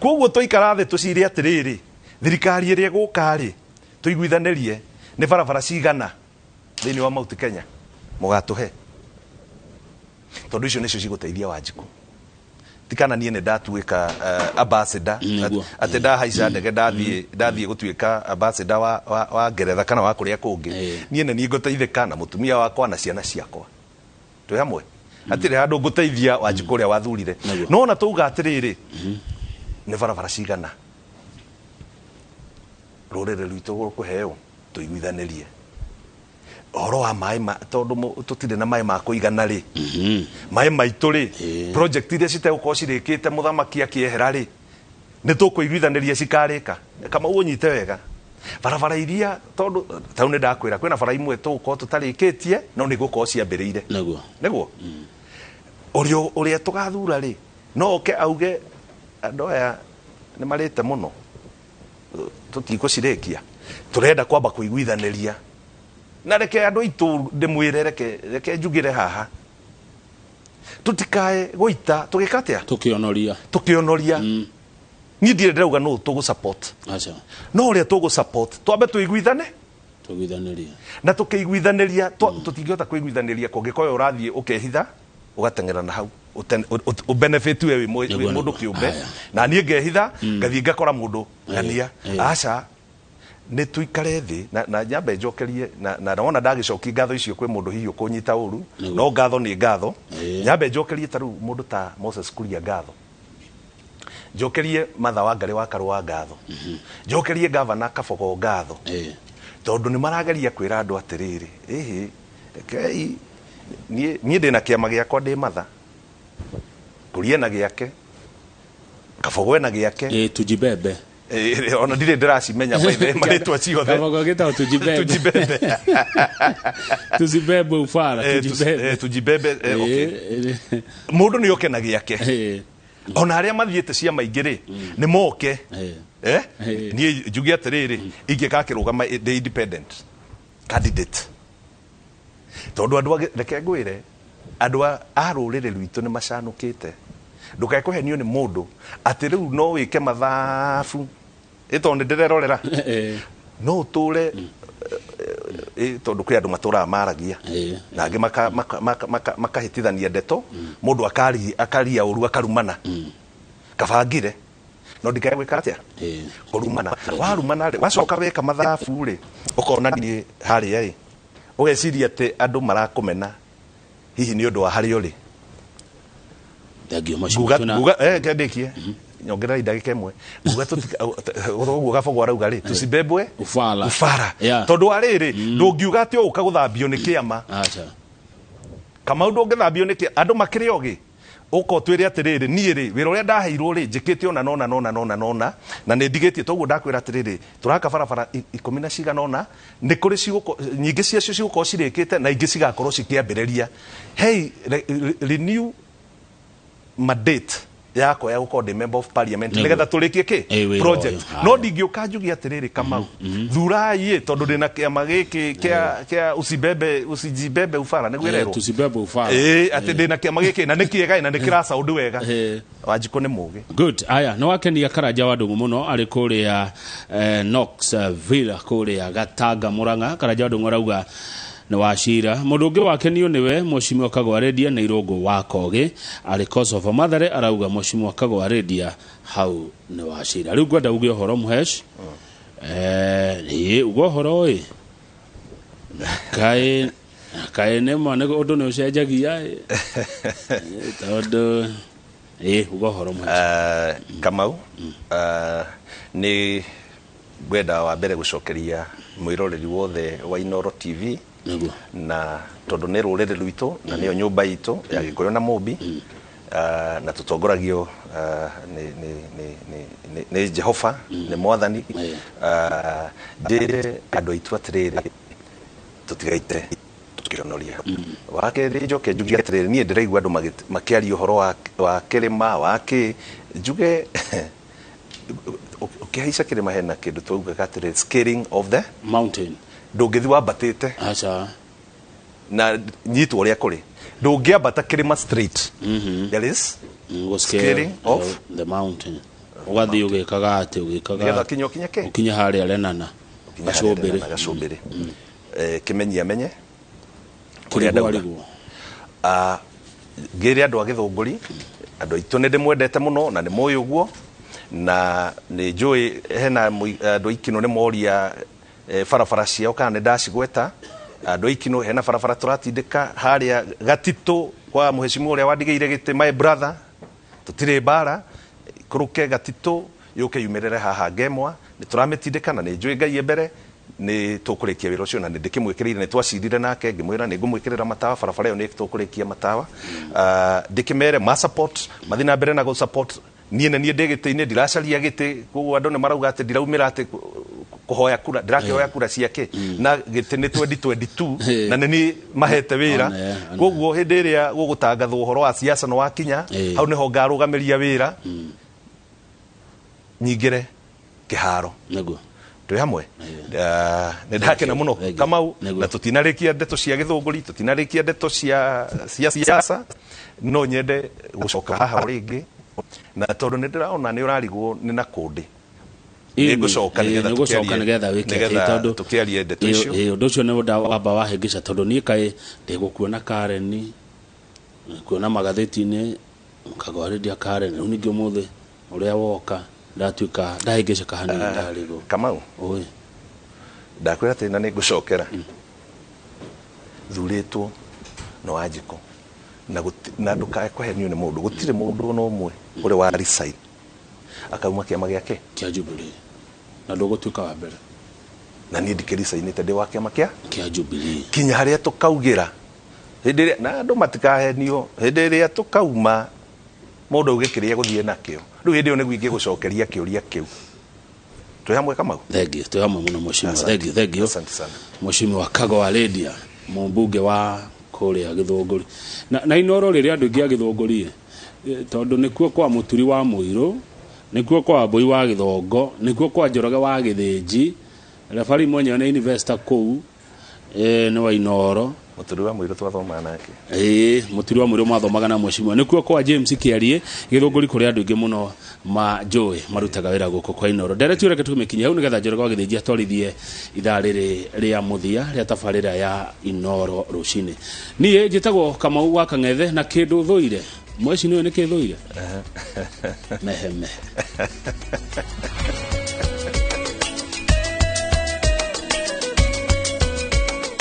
Koguo twaikara thĩ tũcire atĩrĩrĩ, thirikari ĩrĩa ĩgũka rĩ, tũiguithanĩrie nĩ barabara cigana thĩinĩ wa Mount Kenya mũgatũhe, tondũ icio nĩcio cigũteithia Wanjikũ. Tikana niĩ nĩ ndatuĩka ambassador atĩ ndahaica ndege ndathiĩ gũtuĩka ambassador wa Ngeretha kana wa kũrĩa kũngĩ, niĩ nĩ niĩ ngũteithĩka na mũtumia wakwa na ciana ciakwa twĩ hamwe. Hatirĩ handũ ngũteithia Wanjikũ ũrĩa wathurire. No ona tauga atĩrĩrĩ, nĩ barabara cigana rũrĩrĩ rwitũ rũkũheo, tũiguithanĩrie ũhoro wa maĩ ma, tondũ tũtirĩ na maĩ ma kũigana rĩ, maĩ maitũ rĩ, project iria citegũkorwo cirĩkĩte mũthamaki akĩehera rĩ, nĩ tũkũiguithanĩria cikarĩka. Kama ũnyite wega, barabara iria, tondũ tau nĩ ndakwĩra kwĩna bara imwe tũgũkorwo tũtarĩkĩtie no nĩ gũkorwo ciambĩrĩire. Nĩguo ũrĩa tũgathura rĩ, no oke auge andũ aya nĩ marĩte mũno, tũtikũcirĩkia, tũrenda kwamba kũiguithanĩria. Na reke andũ aitũ ndĩmwĩre, reke njugĩre haha, tũtikae gũita tũgĩka atĩa? Tũkĩonoria. Tũkĩonoria. Niĩ ndirĩ ndĩrauga nũ tũgũ support, aca, no ũrĩa tũgũ support twambe tũiguithane. Tũiguithanĩrie. Na tũkĩiguithanĩria tũtingĩhota kũiguithanĩria kũngĩkorwo ũrathiĩ ũkehitha ũgateng'era na hau ũbenefit we wĩ wĩ mũndũ kĩũmbe, na niĩ ngehitha ngathiĩ ngakora mũndũ ng'ania. Aca. Nĩ tuikare thĩ na nyambe njokerie na wona ndagĩcokia ngatho icio kwĩ mũndũ hihi ũkũnyita ũru, no ngatho nĩ ngatho. Nyambe njokerie ta rĩu mũndũ ta Moses Kuria ngatho, njokerie Martha Wangari wa Karũa ngatho, njokerie Gavana Kabogo ngatho, tondũ nĩ marageria kwĩra andũ atĩrĩrĩ, ĩhĩ, rekei niĩ ndĩna kĩama gĩakwa, ndĩ Martha Kuria na gĩake, Kabogo ena gĩake. Tujibebe. Ona ndirĩ ndĩracimenya by the way marĩtwa ciothe. Kabogo gĩtagwo Tujibebe. Tujibebe. Tujibebe ufara. Tujibebe. Tujibebe, okay. Mũndũ nĩ oke na gĩake, ona arĩa mathiĩte ciama ingĩ rĩ, nĩ moke. Niĩ njuge atĩrĩrĩ, ingĩgakĩrũgama ndĩ independent candidate, tondũ andũ reke ngwĩre, andũ a rũrĩrĩ rwitũ nĩ macanũkĩte. Ndũkae kũhenio nĩ mũndũ atĩ rĩu no wĩke mathabu ĩ, tondũ nĩ ndĩrerorera no ũtũre, tondũ kwĩ andũ matũraga maragia na angĩ makahĩtithania ndeto, mũndũ akaria ũru, akarumana. Kabangire no ndikae gwĩka atĩa kũrumana. Warumana rĩ, wacoka weka mathabu rĩ, ũkona niĩ harĩa rĩ, ũgeciria atĩ andũ marakũmena hihi nĩ ũndũ wa harĩa ũrĩ. Thengio. Nguga kendĩkie nyongerera ndagĩka ĩmwe. Nguga ũguo Gabogo arauga rĩ, tusibebwe ufala. Ufara. Tondũ wa rĩrĩ, ndũngiuga atĩ ũka gũthambio nĩ kĩama. Acha. Kamau, ndũngĩthambio nĩ kĩama, andũ makĩrĩ ogĩ. Ũka ũtwĩre atĩrĩrĩ, niĩ rĩ, wĩra ũrĩa ndaheirwo rĩ, njĩkĩte ona nona nona nona nona na nĩ ndigĩtie toguo. Ndakwĩra atĩrĩrĩ, tũraka barabara 10 na cigana ũna, nĩ kũrĩ nyingĩ ciacio cigũkorwo cirĩkĩte na ingĩ cigakorwo cikĩambĩrĩria. Hey, renew mandate yakwa ya gũkorwo ndĩ member of parliament nĩgetha tũrĩkie kĩ wĩra project. Ũyũ. No ndingĩũka njuge atĩrĩrĩ, Kamau, thurai ĩ, tondũ ndĩna kĩama gĩkĩ kĩa usibebe usijibebe ufara nĩguo ĩrerwo. Tusibebe ufala. Ĩ, atĩ ndĩna kĩama gĩkĩ na nĩ kĩega na nĩ kĩracaũndũ wega. Wanjikũ nĩ mũgĩ. Good. Aya, nĩ wakenia Karanja wa Ndung'u mũno arĩ kũrĩa Knox Villa kũrĩa Gatanga, Murang'a. Karanja wa Ndung'u arauga nĩ wacira. Mũndũ ũngĩ wakenio nĩwe Mheshimiwa Kagwa Rendia nĩ Irũngũ wa Kogĩ arĩ Kosovo Mathare, arauga Mheshimiwa Kagwa Rendia hau nĩ wacira. Rĩu ngwenda uge ũhoro Mũhesh. Ĩ uge ũhoro ĩ, kaĩ kaĩ nĩma nĩ ũndũ nĩ ũcenjagia ĩ. Tondũ ĩ uga ũhoro Mũhesh. Kamau, nĩ ngwenda wa mbere gũcokeria mwĩroreri wothe wa Inooro TV na tondũ nĩ rũrĩrĩ rwitũ na nĩyo nyũmba itũ ya Gĩkũyũ na Mũmbi, na tũtongoragio nĩ Jehova, nĩ Mwathani. Njĩre andũ aitũ atĩrĩrĩ, tũtigaite tũkĩonoria. Wa kerĩ, njoke njuge atĩrĩrĩ, niĩ ndĩraigua andũ makĩaria ũhoro wa kĩrĩma wa kĩ, njuge ũkĩhaica kĩrĩma hena kĩndũ twaugaga atĩrĩrĩ, scaling of the mountain. Ndũngĩthi wambatĩte Aca. na nyitwo ũrĩa kũrĩ, ndũngĩambata kĩrĩma straight. There is Go scale scaling of the mountain, ũgathiĩ ũgĩkaga atĩ ũgĩkaga nĩgetha kinya ũkinye kĩ? Ũkinye harĩa Lenana. Ũkinye harĩa gacũmbĩrĩ. Lenana, gacũmbĩrĩ. Kĩmenyi amenye ũrĩa kĩrigwo ndauga. Arigwo. Ngĩre andũ a Gĩthũngũri, andũ aitũ nĩ ndĩmwendete mũno na nĩ mũĩ ũguo, na nĩ njũĩ hena andũ a Ikinũ nĩ moria barabara ciao kana nĩ ndacigweta. Andũ a Ikinũ, hena barabara tũratindĩka harĩa Gatitũ kwa mũhecimiwa ũrĩa wandigĩire gĩtĩ, my brother, tũtirĩ mbara, ikũrũke Gatitũ yũke yumĩrĩre haha Ngemwa. Nĩ tũramĩtindĩka na nĩ njũĩ Ngai e mbere nĩ tũkũrĩkia wĩra ũcio, na nĩ ndĩkĩmwĩkĩrĩire, nĩ twacirire nake ngĩmwĩra nĩ ngũmwĩkĩrĩra matawa barabara ĩyo, nĩ tũkũrĩkia matawa. Ndĩkĩmere ma support, mathiĩ na mbere na gũ support niĩ na niĩ ndĩ gĩtĩ-inĩ, ndiracaria gĩtĩ. Koguo andũ nĩ marauga atĩ ndiraumĩra atĩ kũhoya kura, ndĩrakĩhoya kura ciake na gĩtĩ nĩ 2022 na nĩ niĩ mahete wĩra. One, one. Koguo hĩndĩ ĩrĩa gũgũtangathwo ũhoro wa siasa nĩ wakinya, hau nĩho ngarũgamĩria wĩra nyingĩre kĩharo. Twĩ hamwe. Nĩ ndakena mũno. Thank you. Kamau, na tũtinarĩkia ndeto cia Gĩthũngũri, tũtinarĩkia ndeto cia siasa, no nyende gũcoka haha o rĩngĩ, na tondũ nĩ ndĩraona nĩ ũrarigwo nĩ na kũndĩ nĩ ngũcoka nĩgetha nĩgũcoka nĩgetha wĩke nĩgetha tondũ tũkĩarie ndeto icio. Ũndũ ũcio nĩ wamba wahĩngĩca, tondũ niĩ kaĩ ndĩgũkuona Karen, kuona magathĩti-inĩ kagwarĩria Karen, rĩu ningĩ ũmũthĩ ũrĩa woka ndatuĩka ndahĩngĩcĩka hanini, ndarigwo. Kamau. Oi. Ndakwĩra atĩ na nĩ ngũcokera thurĩtwo na Wanjikũ na na ndũkae kũhenio nĩ mũndũ. Gũtirĩ mũndũ ona ũmwe ũrĩ wa resign akauma kĩama gĩake kĩa Jubilee, na ndũgũtuĩka wa mbere. Na niĩ ndikĩricainĩte, ndĩ wa kĩama kĩa kĩa Jubilee. Kinya harĩa tũkaugĩra hĩndĩ ĩrĩa, na andũ matikahenio, hĩndĩ ĩrĩa tũkauma mũndũ auge kĩrĩa gũthiĩ nakĩo. Rĩu hĩndĩ ĩyo nĩguo ingĩgũcokeria kĩũria kĩu. Twĩ hamwe, Kamau? Thengiũ, twĩ hamwe mũno, mheshimiwa. Asante. Thengiũ, thengiũ. Asante sana. Mheshimiwa Kago Lydia, mũmbunge wa kũrĩa Gĩthũngũri na Inoro. Rĩrĩa andũ aingĩ a Gĩthũngũri, tondũ nĩkuo kwa Mũturi wa Mũirũ, nĩkuo kwa Mbũi wa Gĩthongo, nĩkuo kwa Njoroge wa Gĩthĩnji, refari mwenyewe nĩ investor kũu, nĩ wa Inoro. Mũturi wa Mũirũ twathomaga nake. Ĩĩ, Mũturi wa Mũirũ mwathomaga na mheshimiwa. Nĩkuo kwa James Kĩarie. Gĩthũngũri kũrĩ andũ aingĩ mũno manjũĩ marutaga wĩra gũkũ kwa Inoro. Ndereti ũreke tũmĩkinyie hau nĩgetha Njoroge wa Gĩthĩnji atwarithie ithaa rĩrĩ rĩa mũthia rĩa tabarĩra ya Inoro Rũcinĩ. Niĩ njĩtagwo Kamau wa Kang'ethe, na kĩndũ thũire mweci nĩũĩ nĩ kĩ thũire, mehe mehe.